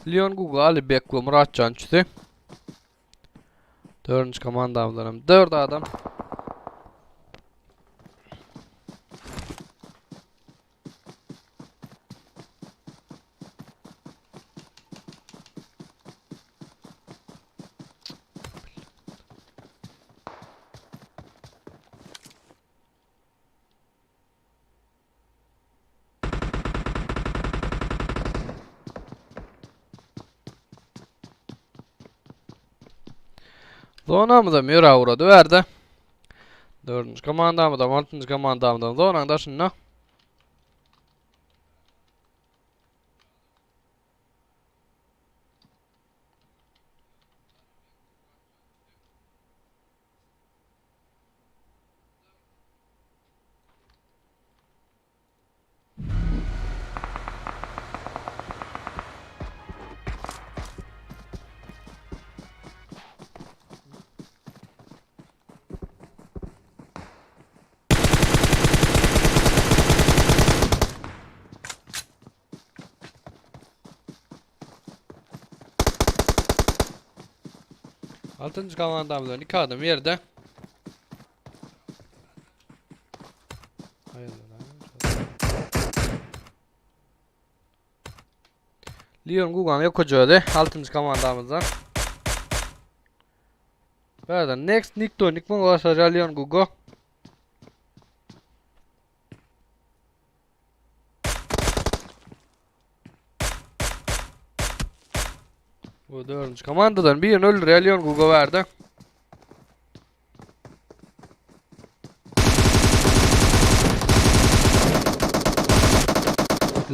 Leon Guga, Ali Bek we Muratjan üçüsi. Dördünji komandamyzdan hem dört adam. Zonamyza Mira uğradı verdi. Dördüncü komandamyzam, altyncı komandamyzam zonaň daşynda. Altyncı komandamyzdan iki adam ýerde. Leon Gugan yok hocaydı. Altıncı komandamızdan. Nereden? Next Nick to Nick Mongol Leon Gugo. Bu dördüncü komandadan birini öldürüyor Leon Gugo verdi.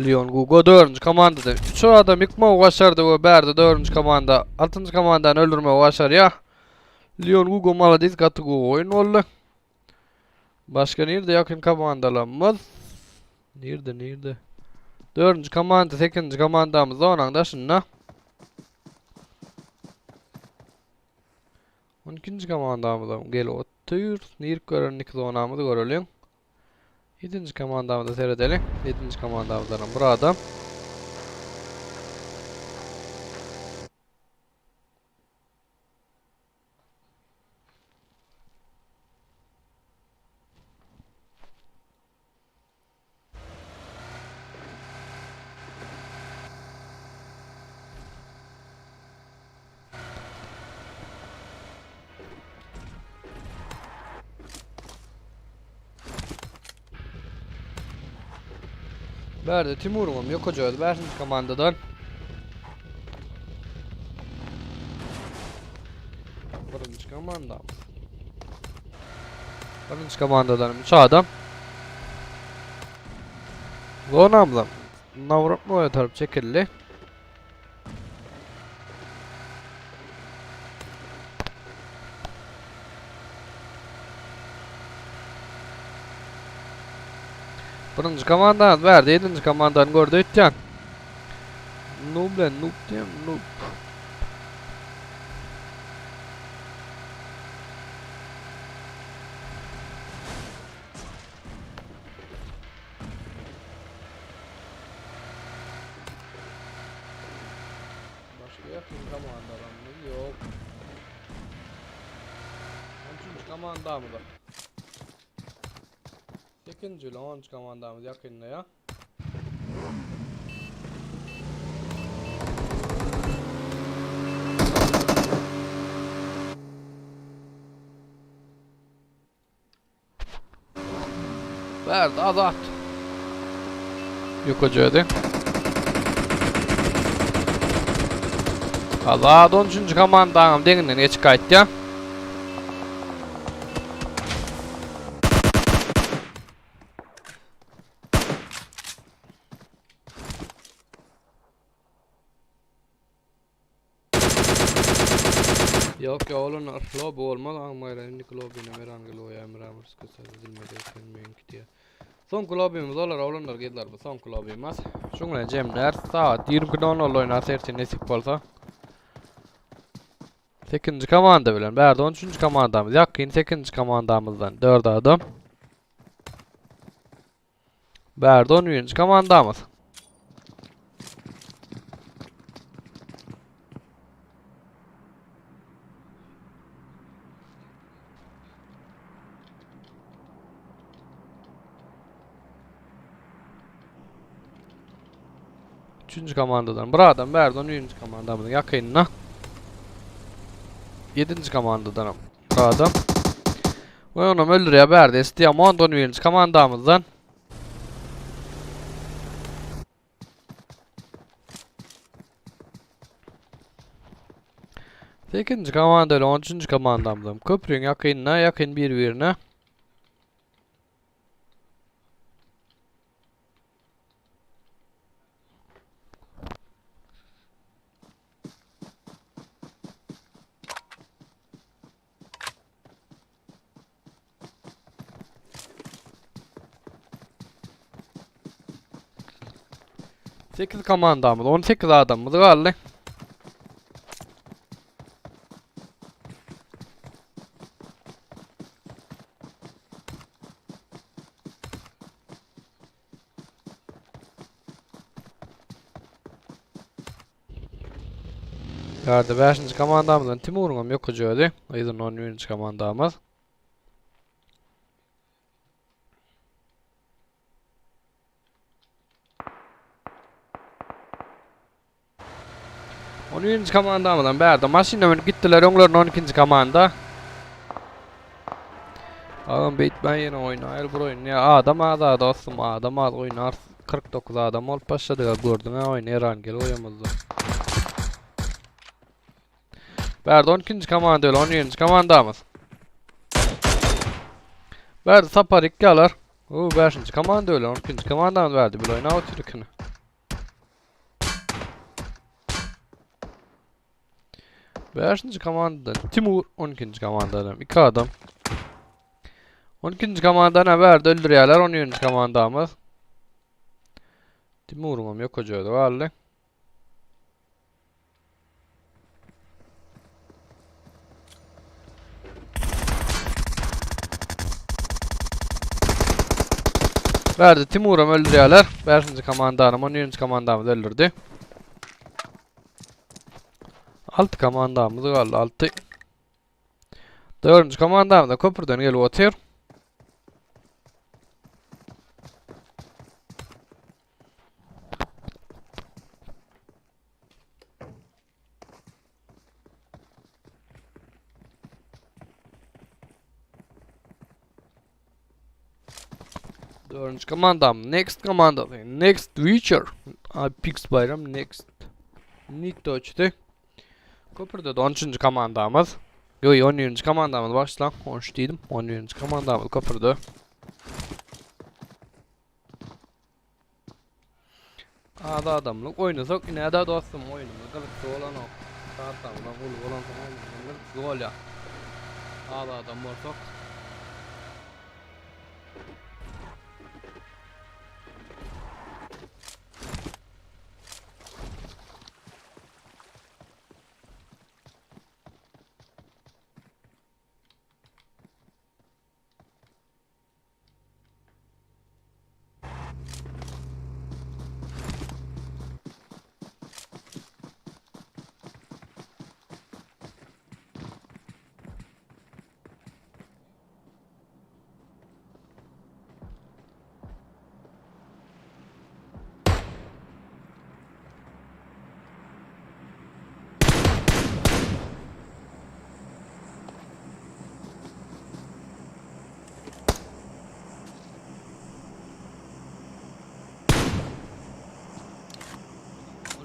Leon Gugo dördüncü komandada. Üç adam yıkma başardı we bärde dördüncü komanda. Altynjy komandany öldürmegi başarýar. Leon Gugo malades gaty gowy oýun boldy. Başga nirde ýakyn komandalarymyz? Nirde nirde? Dördünji komanda, sekizinji komandamyz onuň daşynda. On ikinji komandamyzam gelip otyr. Nirk gören iki zonamyzy göreliň. Ýedinji komandamyza seredeliň. Ýedinji komandamyzdanam bir adam. Bärde Timuryňam ýok özi bäşinji komandadan. Birinji komandamyz. Birinji komandadan üç adam. Zonamyzam Nawrotnoýa tarap çekildi. Birinji komandany bärde ýedinji komandany gördi öýtýän. Noob bilen noob diýen noob. Ýakyn komandalarymyz ýok. 13-nji komandamyz. 8-nji bilen 10-njy komandamyz ýakynda ýa. Berdi Azat. Ýukajödi. Azat 13-nji komandaňam deňinden geçip gaýtýar. Yok ya oğlum lobi olmaz ama indiki lobbyne Merangel oýa Emramurska edilmedi eken meňki diýe. Soňky lobbymiz olar oglanlar gyzlar bu soňky lobbymiz. Şuň bilen jemler saat 22:00 oýnar ertir nesip bolsa. 8-nji komanda bilen bärde 13-nji komandamyz ýakyn 8-nji komandamyzdan 4 adam. Bärde 11-nji komandamyz. Üçünji komandadan bir adam bärde 11-nji komandamyzyň ýakynynda. 7-nji komandadan bir adam. We onam öldürýär bärde Estiamond 11-nji komandamyzdan. Sekizinji komanda ile 13-nji komandamyzam köprüň ýakynynda, ýakyn bir-birine. Sekiz komandamyz, 18 adamymyz galdy. Bärde 5-nji komandamyzdan Timuryňam ýokujy özi. Yzynda 11-nji komandamyz. On birinji komandamyzdan bärde maşyna münüp gitdiler öňlerinde 12-nji komanda. Agam beýtmän ýene oýnaýyl bir oýun. Ýa adam az dostum, adam az oýnar. 49 adam bolup başladyk gördüň ha oýun Erangel oýamyzda. Bärde 12-nji komanda öyle 11-nji komandamyz. Bärde sapar ikki alar. O 5-nji komanda öyle 12-nji komandamyz bärde bir oýna otyr ikini. Beşinji komandadan Timur, 12-nji komandadan iki adam. 12-nji komandadan bärde öldürýärler 11-nji komandamyz. Timuryň hem ýok öjedi galdy. Bärde Timuram öldürýärler. 5-nji komandanam 11-nji komandamyz öldürdi. 6 komandamyz galdy, 6. 4-nji komandamyz da köprüden gelip otyr. Dördünji komandam, next komanda, next Witcher. Pix Bayram next. Nick Doçdy. Köprüde de 13. komandamyz. Yo, 11. komandamyz başla. 13 diýdim. 11. komandamyz köprüde. Az adamlyk oýnasak ine-de dostum oýnumyz gyzykly bolanok. Kartamyzam uly bolansoň oýnumyzam gyzykly bolýar. Az adam bolsak.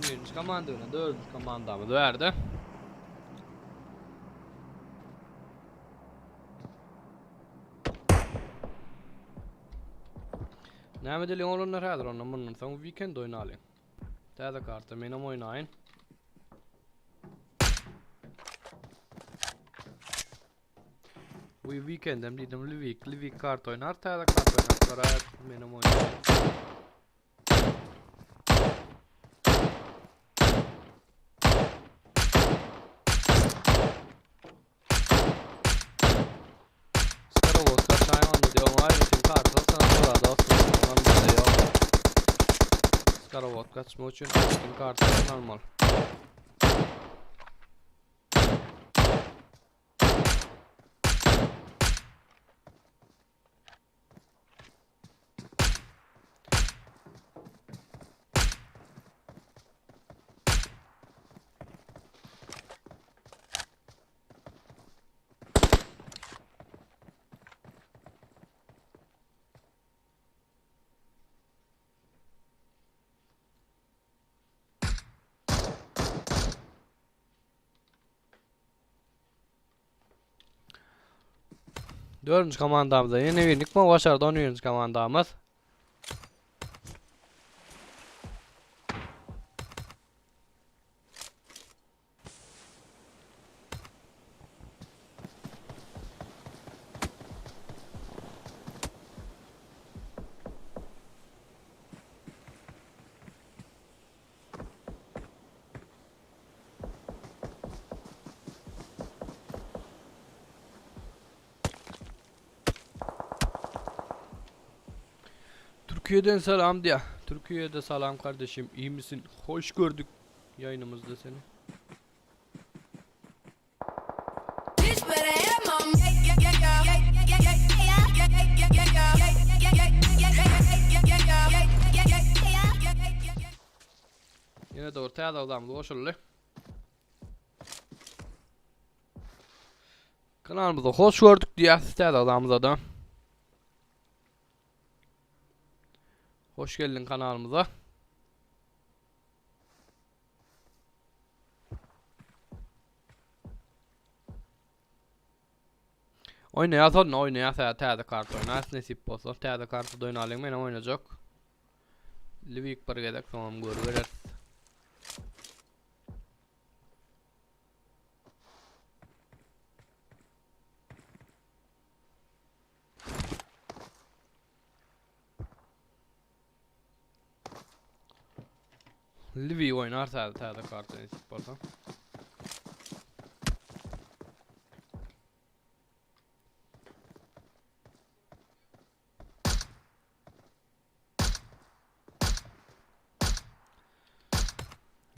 11-nji komanda bilen 4-nji komandamyz bärde. Näme edeliň oglanlar häzir ondan mundan soň weekend oýnalyň. Täze karta menem oýnaýyn. Bu weekendem diýdim Livik, Livik kart oýnar, täze kart oýnar. Garaýar menem oýnaýyn. Starobot kaçaýyn onda diýom aýratyn karta sana görä dostum. Onda diýom. Starobot kaçmak üçin aýratyn karta almaly. Dördünji komandamyzda ýene bir nikma başardy 11-nji komandamyz. Türkiye'den selam diye. Türkiye'de salam kardeşim. İyi misin? Hoş gördük yayınımızda seni. Bitch better have my yeah yeah yeah yeah yeah yeah yeah yeah yeah yeah yeah yeah yeah yeah yeah. Ýene dogry täze agzamyz goşuldy. Kanalymyza hoş gördük diýýäs täze agzamyza da. Hoş geldin kanalymyza. Oýnaýas onda oýnaýas hä täze karta oýnaýas nesip bolsa täze kartada oýnalyň menem oýnajak. Livik bir gezek soňam görübereris. Livik oýnar täze täze karta nesip bolsa.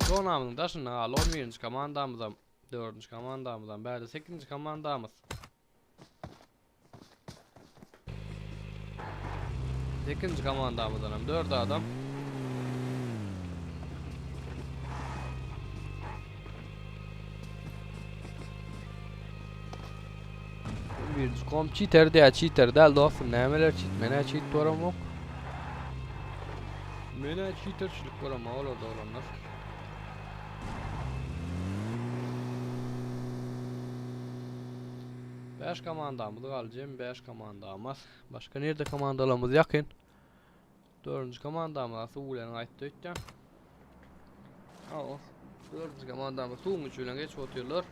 Zonamyzyň daşynda galdy 11-nji komandamyzam, 4-nji komandamyzam, bärde 8-nji komandamyz. 8-nji komandamyzdan hem 4 adam. Bir kom cheater diýä cheater däl dostum nämeler cheat menä cheat boramok. Menä cheaterçilik boramok olarda olanlar. Bäş komandamyz galdy jem bäş komandamyz. Başga nirde komandalarymyz ýakyn. Dördünji komandamyz suw bilen gaýtdy öýtýän. Hawa. Dördünji komandamyz suwuň içi bilen geçip otyrlar.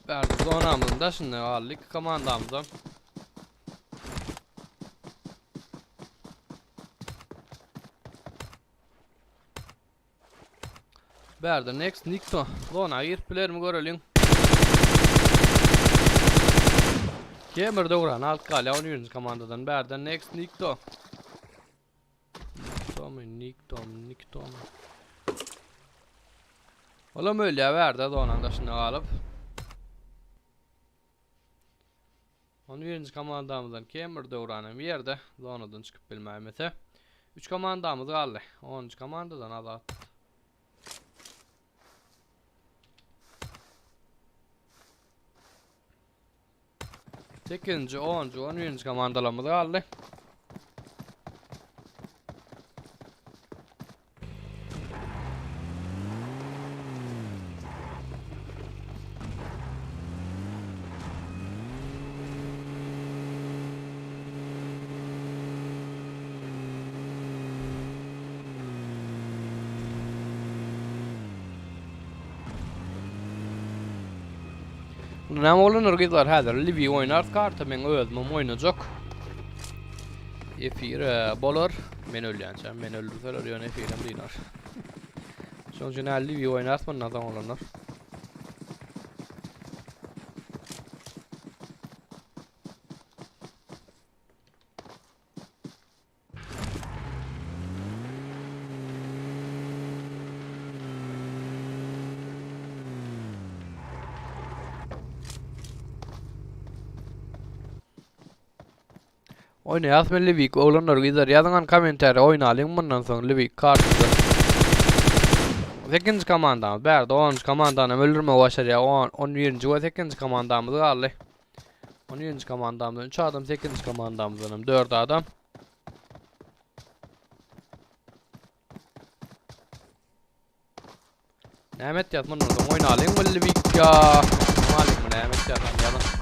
Bärde zonamyzyň daşynda galdy iki komandamyzam. Bärde next Nikto. Zona girip bilermi göreliň. Kemir döwran alyp galýar 11. komandadan. Bärde next Nikto. Niktomy, Niktomy, Niktomy. Olam ölýär bärde zonaň daşynda galyp. 11-nji komandamyzdan Kemir Döwran hem ýerde zonadan çykyp bilmäýmese. 3 komandamyz galdy. 10-njy komandadan Azat. Sekizinji, onuncu, on birinji komandalarymyz galdy. Näme bolandyr gyzlar häzir Livi oýnarys karta men özümem oýnajak. Efir e, bolar. Men ölýänçä men öldürseler ýöne efirem dynar. Şonuň üçin hä Livi oýnarys bundan soň olanlar. Oýnaýas men Livik oglanlar gyzlar ýazyňan kommentariýa oýnalyň mundan soň Livik kartada. 8-nji komandamyz bärde 10-njy komandany hem öldürmegi başarýar. 10 11-nji we 8-nji komandamyz galdy. 11-nji komandamyzdan 3 adam, 8-nji komandamyzdan hem 4 adam. Näme etýäs mundan soň oýnalyň milli wikka. Oýnalyň mı näme etýäs han ýazyň.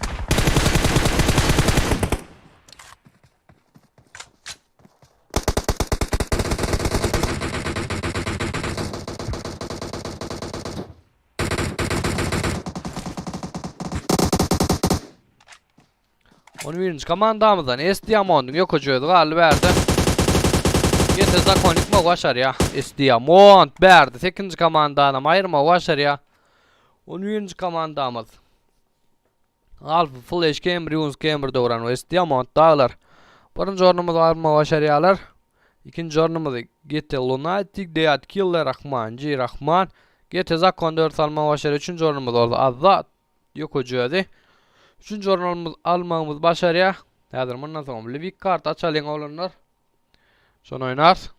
On birinji komandamyzdan S Diamondyň ýokaja özi galdy bärde. Ýete zakon ýykmagy başarýar. S Diamond bärde sekizinji komandanam aýyrmagy başarýar. On birinji komandamyz. Alfa Flash Cambrions Camber döwran we S Diamond daglar. Birinji ornumyzy almagy başarýarlar. Ikinji ornumyzy GT Lunatic, Dead Killer, Rahman, G Rahman, GT Zakon 4 almagy başarýar. Üçünji ornumyz bolsa Azat Ýokaja özi. Üçünji orun almagymyzy başarýar. Häzir mundan soň Livik kart açalyň oglanlar. Şony oýnarys.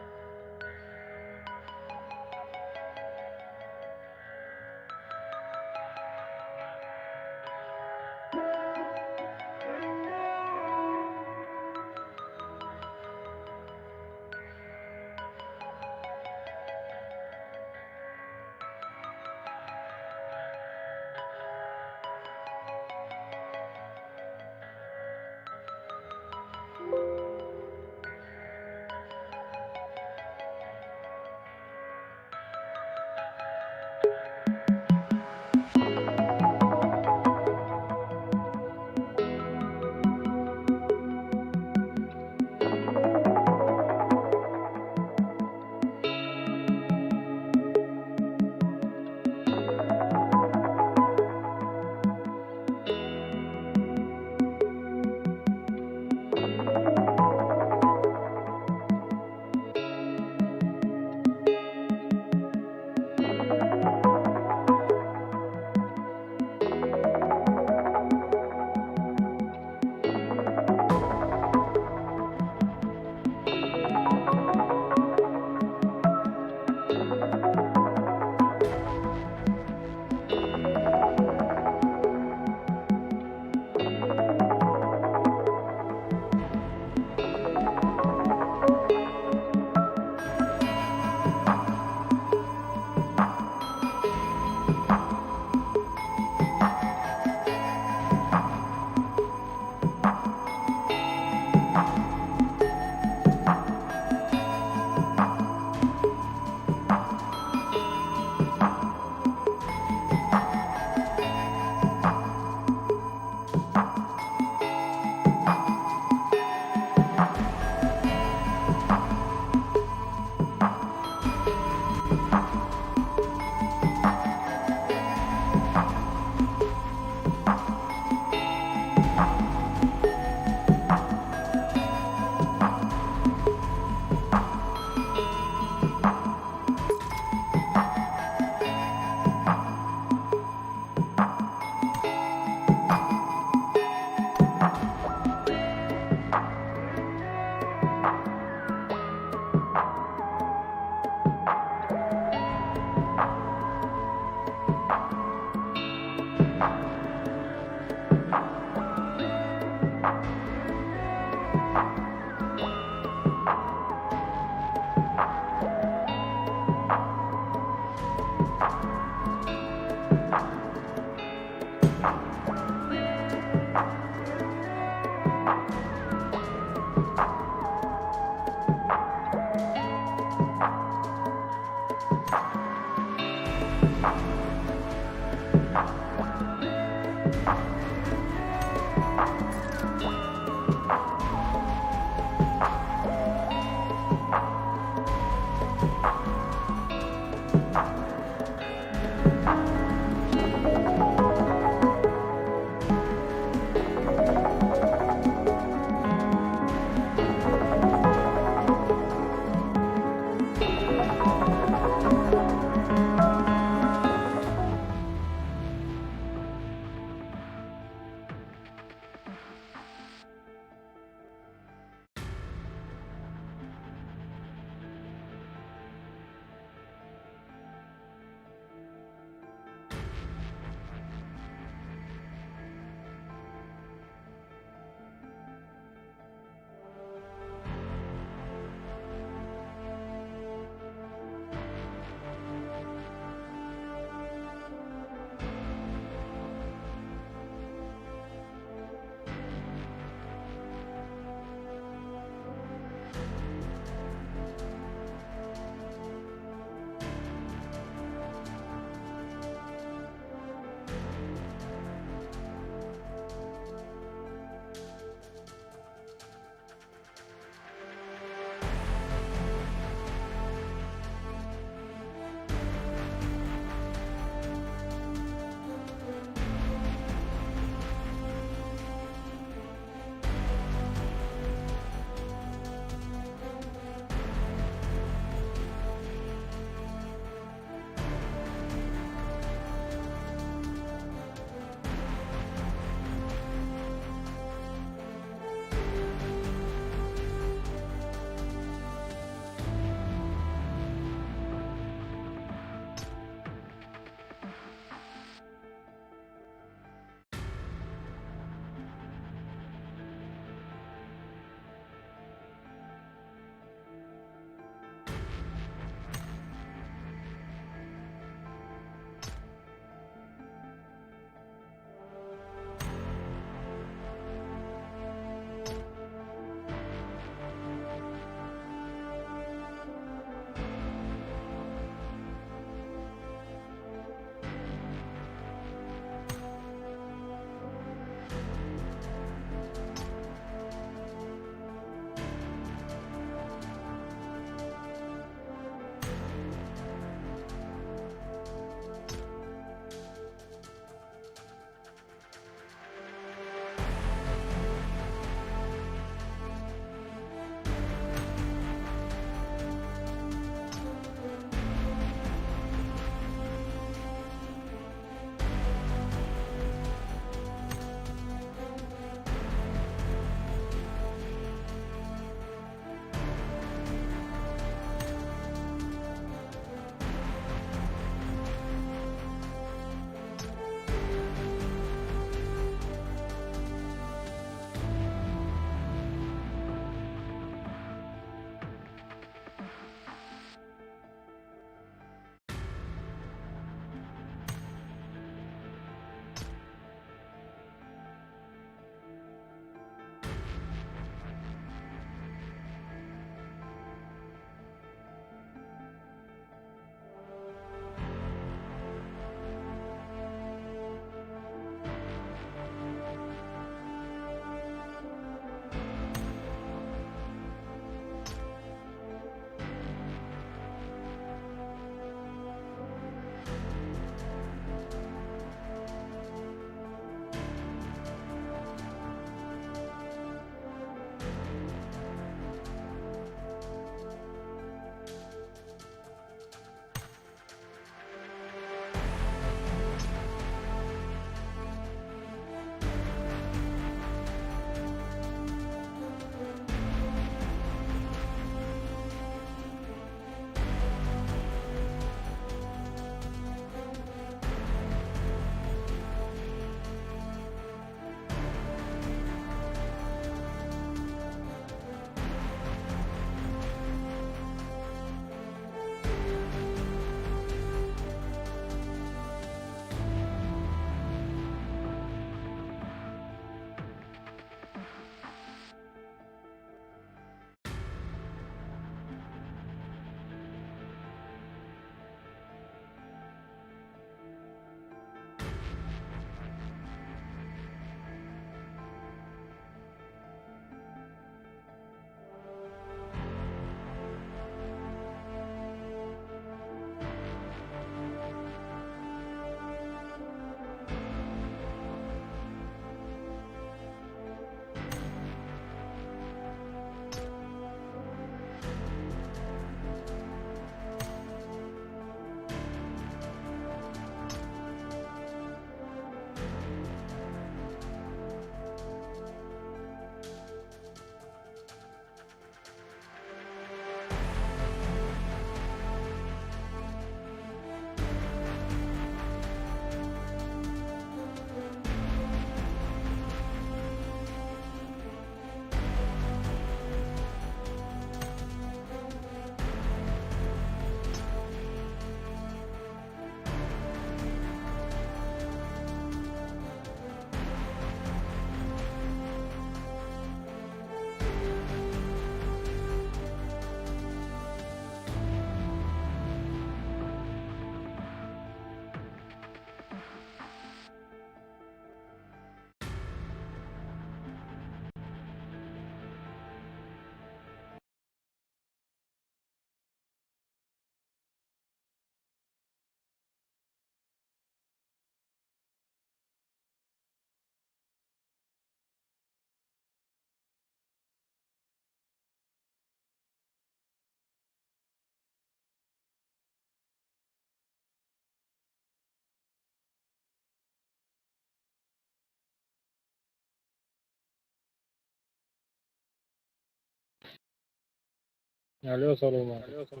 Alo salowmaleýkim.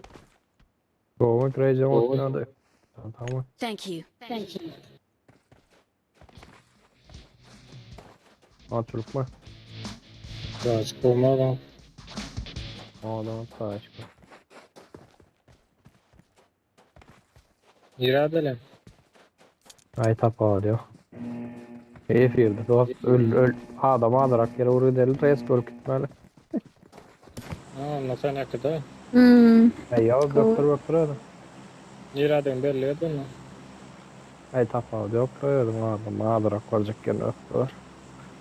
Gowy kireýje otnady. Tamam. Thank you. Thank you. Açylykmy? Açyk bolmaz. Adam taşka. Nirede edelim? Ay tapa diyor. Efirde dost öl öl adam adarak yere vur gidelim res bölüp gitmeli. Ha, anlatan yakıda. Ay ya doktor doktor öyle. Nireden belli edin. Ay tapa diyor koyalım adam adarak olacak yerine öptüler.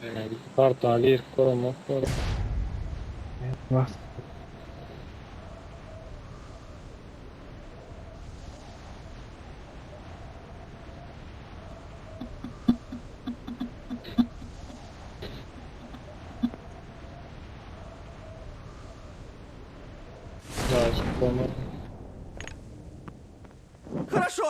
Yani portal ir korumak korum. Bas. Açık olmaz. Хорошо!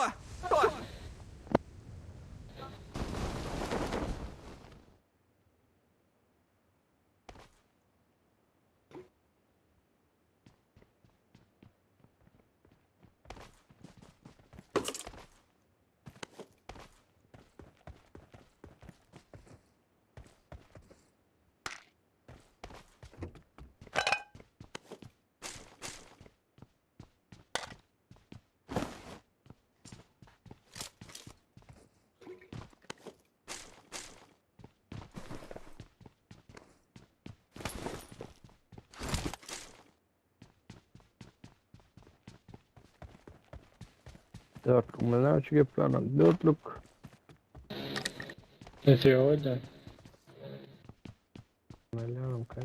Dörtlük mü ne çıkıp lan? Dörtlük. Ne diyor orada? Biliyorum ki.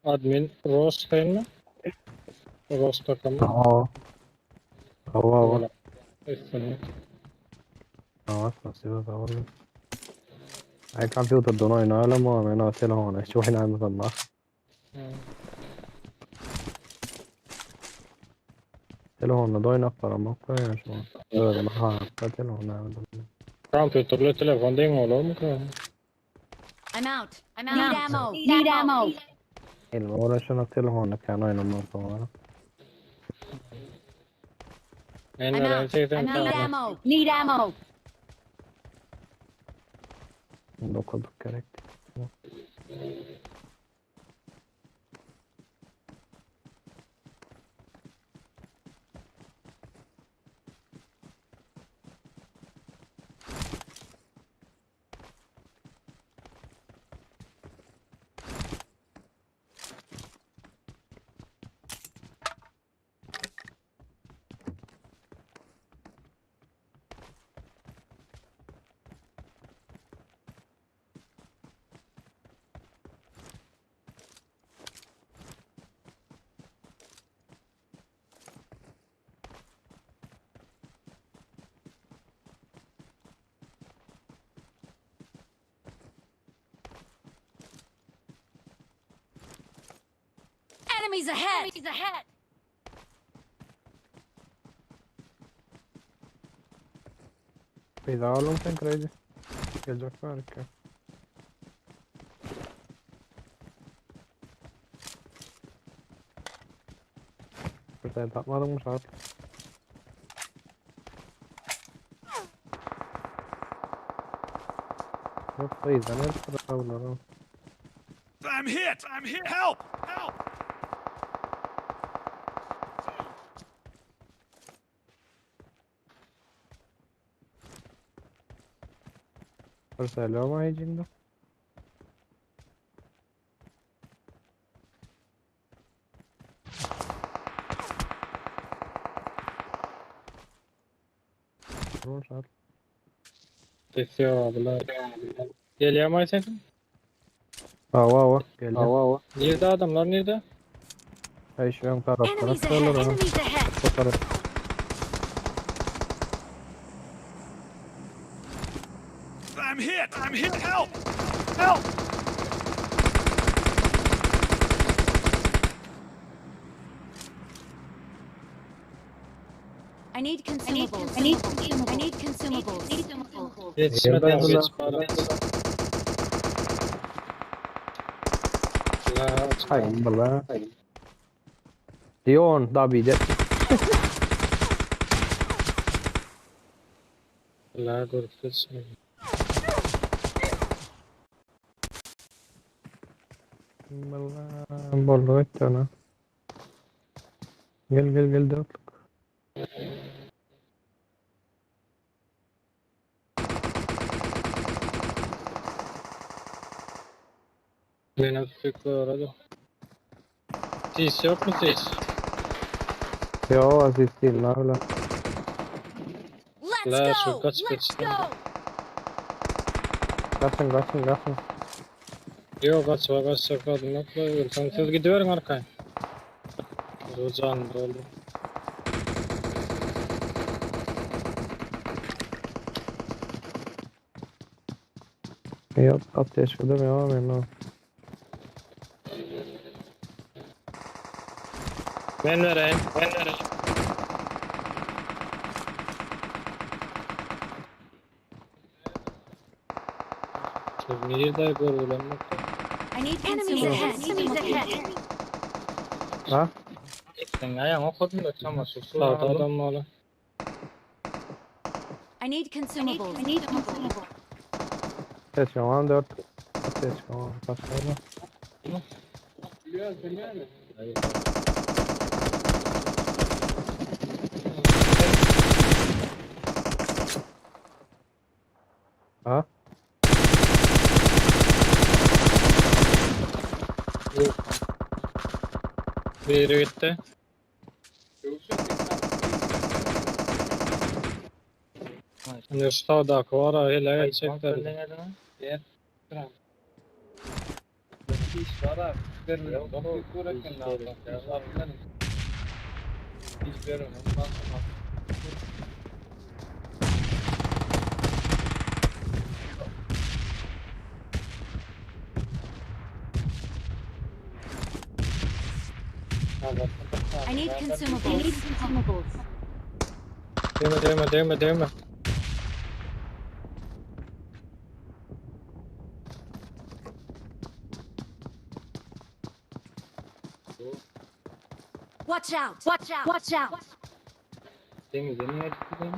Admin Ross değil mi? Ross takımı. Aa. Hava hava. Üstüne. Aa, nasıl hava. Ay kompýuterden oýnaýalım o, men o telefona hiç oýnaýmasam bak. Telefonda da oýnap baramok yani şu an. Özüm ha, telefon aldım. Kompüterle telefon değil olur mu ki? I'm out. I'm out. Need ammo. Need ammo. Elime uğraşan telefonda kan oýnamak sonra. En I'm önemli out. şey I'm out. Need ammo. Need ammo. Dokuduk gerek. Enemies ahead. Enemies ahead. Bir daha alın sen kredi. Gelecek var ki. Bir tane tapmadın mı saat? Yok dayı sen her tarafı I'm hit! I'm hit! Help! Help! Selam ayıcında. Saat. Sesi abiler. Geliyor mu sesin? Hava hava. Geldi. Hava hava. Nerede adamlar nerede? Ay şu an taraflara Enemies ahead. tutarlar onu. Enemies ahead. Bu taraf. I'm hit! I'm hit! Help! Help! I need consumables. I need I need consumables. Yetişmeden Yerden geç bari. La Hay bala. Dion Davide. La görüp geçmedi. Bollu etdi ona. Gel gel gel dörtlük. Beni tutuklu aradı. Sis yok mu sis? Yo aziz değil la öyle. Let's La go. şu kaç Let's geçti. go. Kaçın kaçın kaçın. Yok kaç var kaç sakladım yok la ölsem siz gidiverin arkaya. Can doldu. Yok ateş edemiyorum ama ben. Ben vereyim ben vereyim. Nerede görülen I need enemies ahead. Enemies ahead. Ha? Sen ayağım okudun da çamaşır su Sağda aldım. adam var. I need consumables. I need consumables. Ses yaman dört. Ses yaman kaçın. Ha? Biri gitti. Şimdi şu sağdaki var ha hele geçecekler. I need consumables. I need consumables. Değme değme değme değme. Watch out. Watch out. Watch out. Denize niye gittin?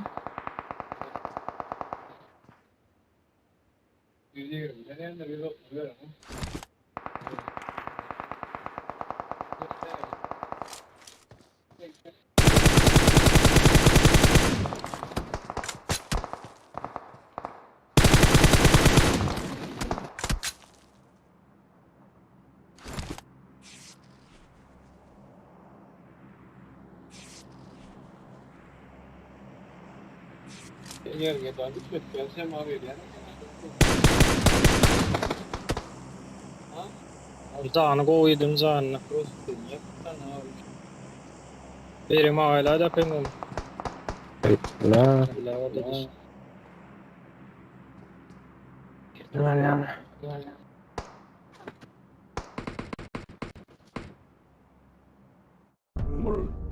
Canı koydum canını. Benim aile de pengum. La. La o da düş. Girdiler yani.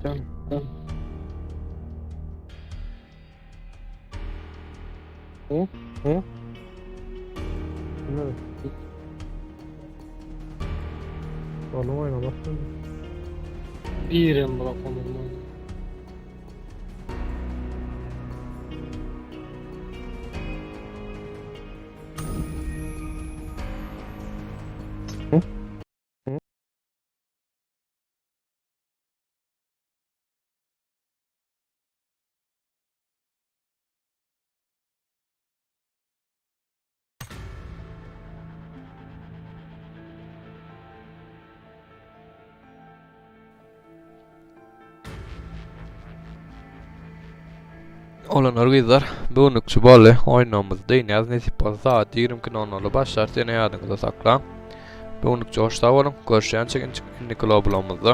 Can. Hı? Hı? Ne? Oğlum oyna bak. Birim bırakamam. Olanlar gyzlar, bu günlükçi boldy. Oýnamyzy dynýas, nesip bolsa saat 22:00-da başlar, seni ýadyňyzda saklaň. Bu günlükçi hoş sag boluň. Görüşýänçä indiki loblamyzda.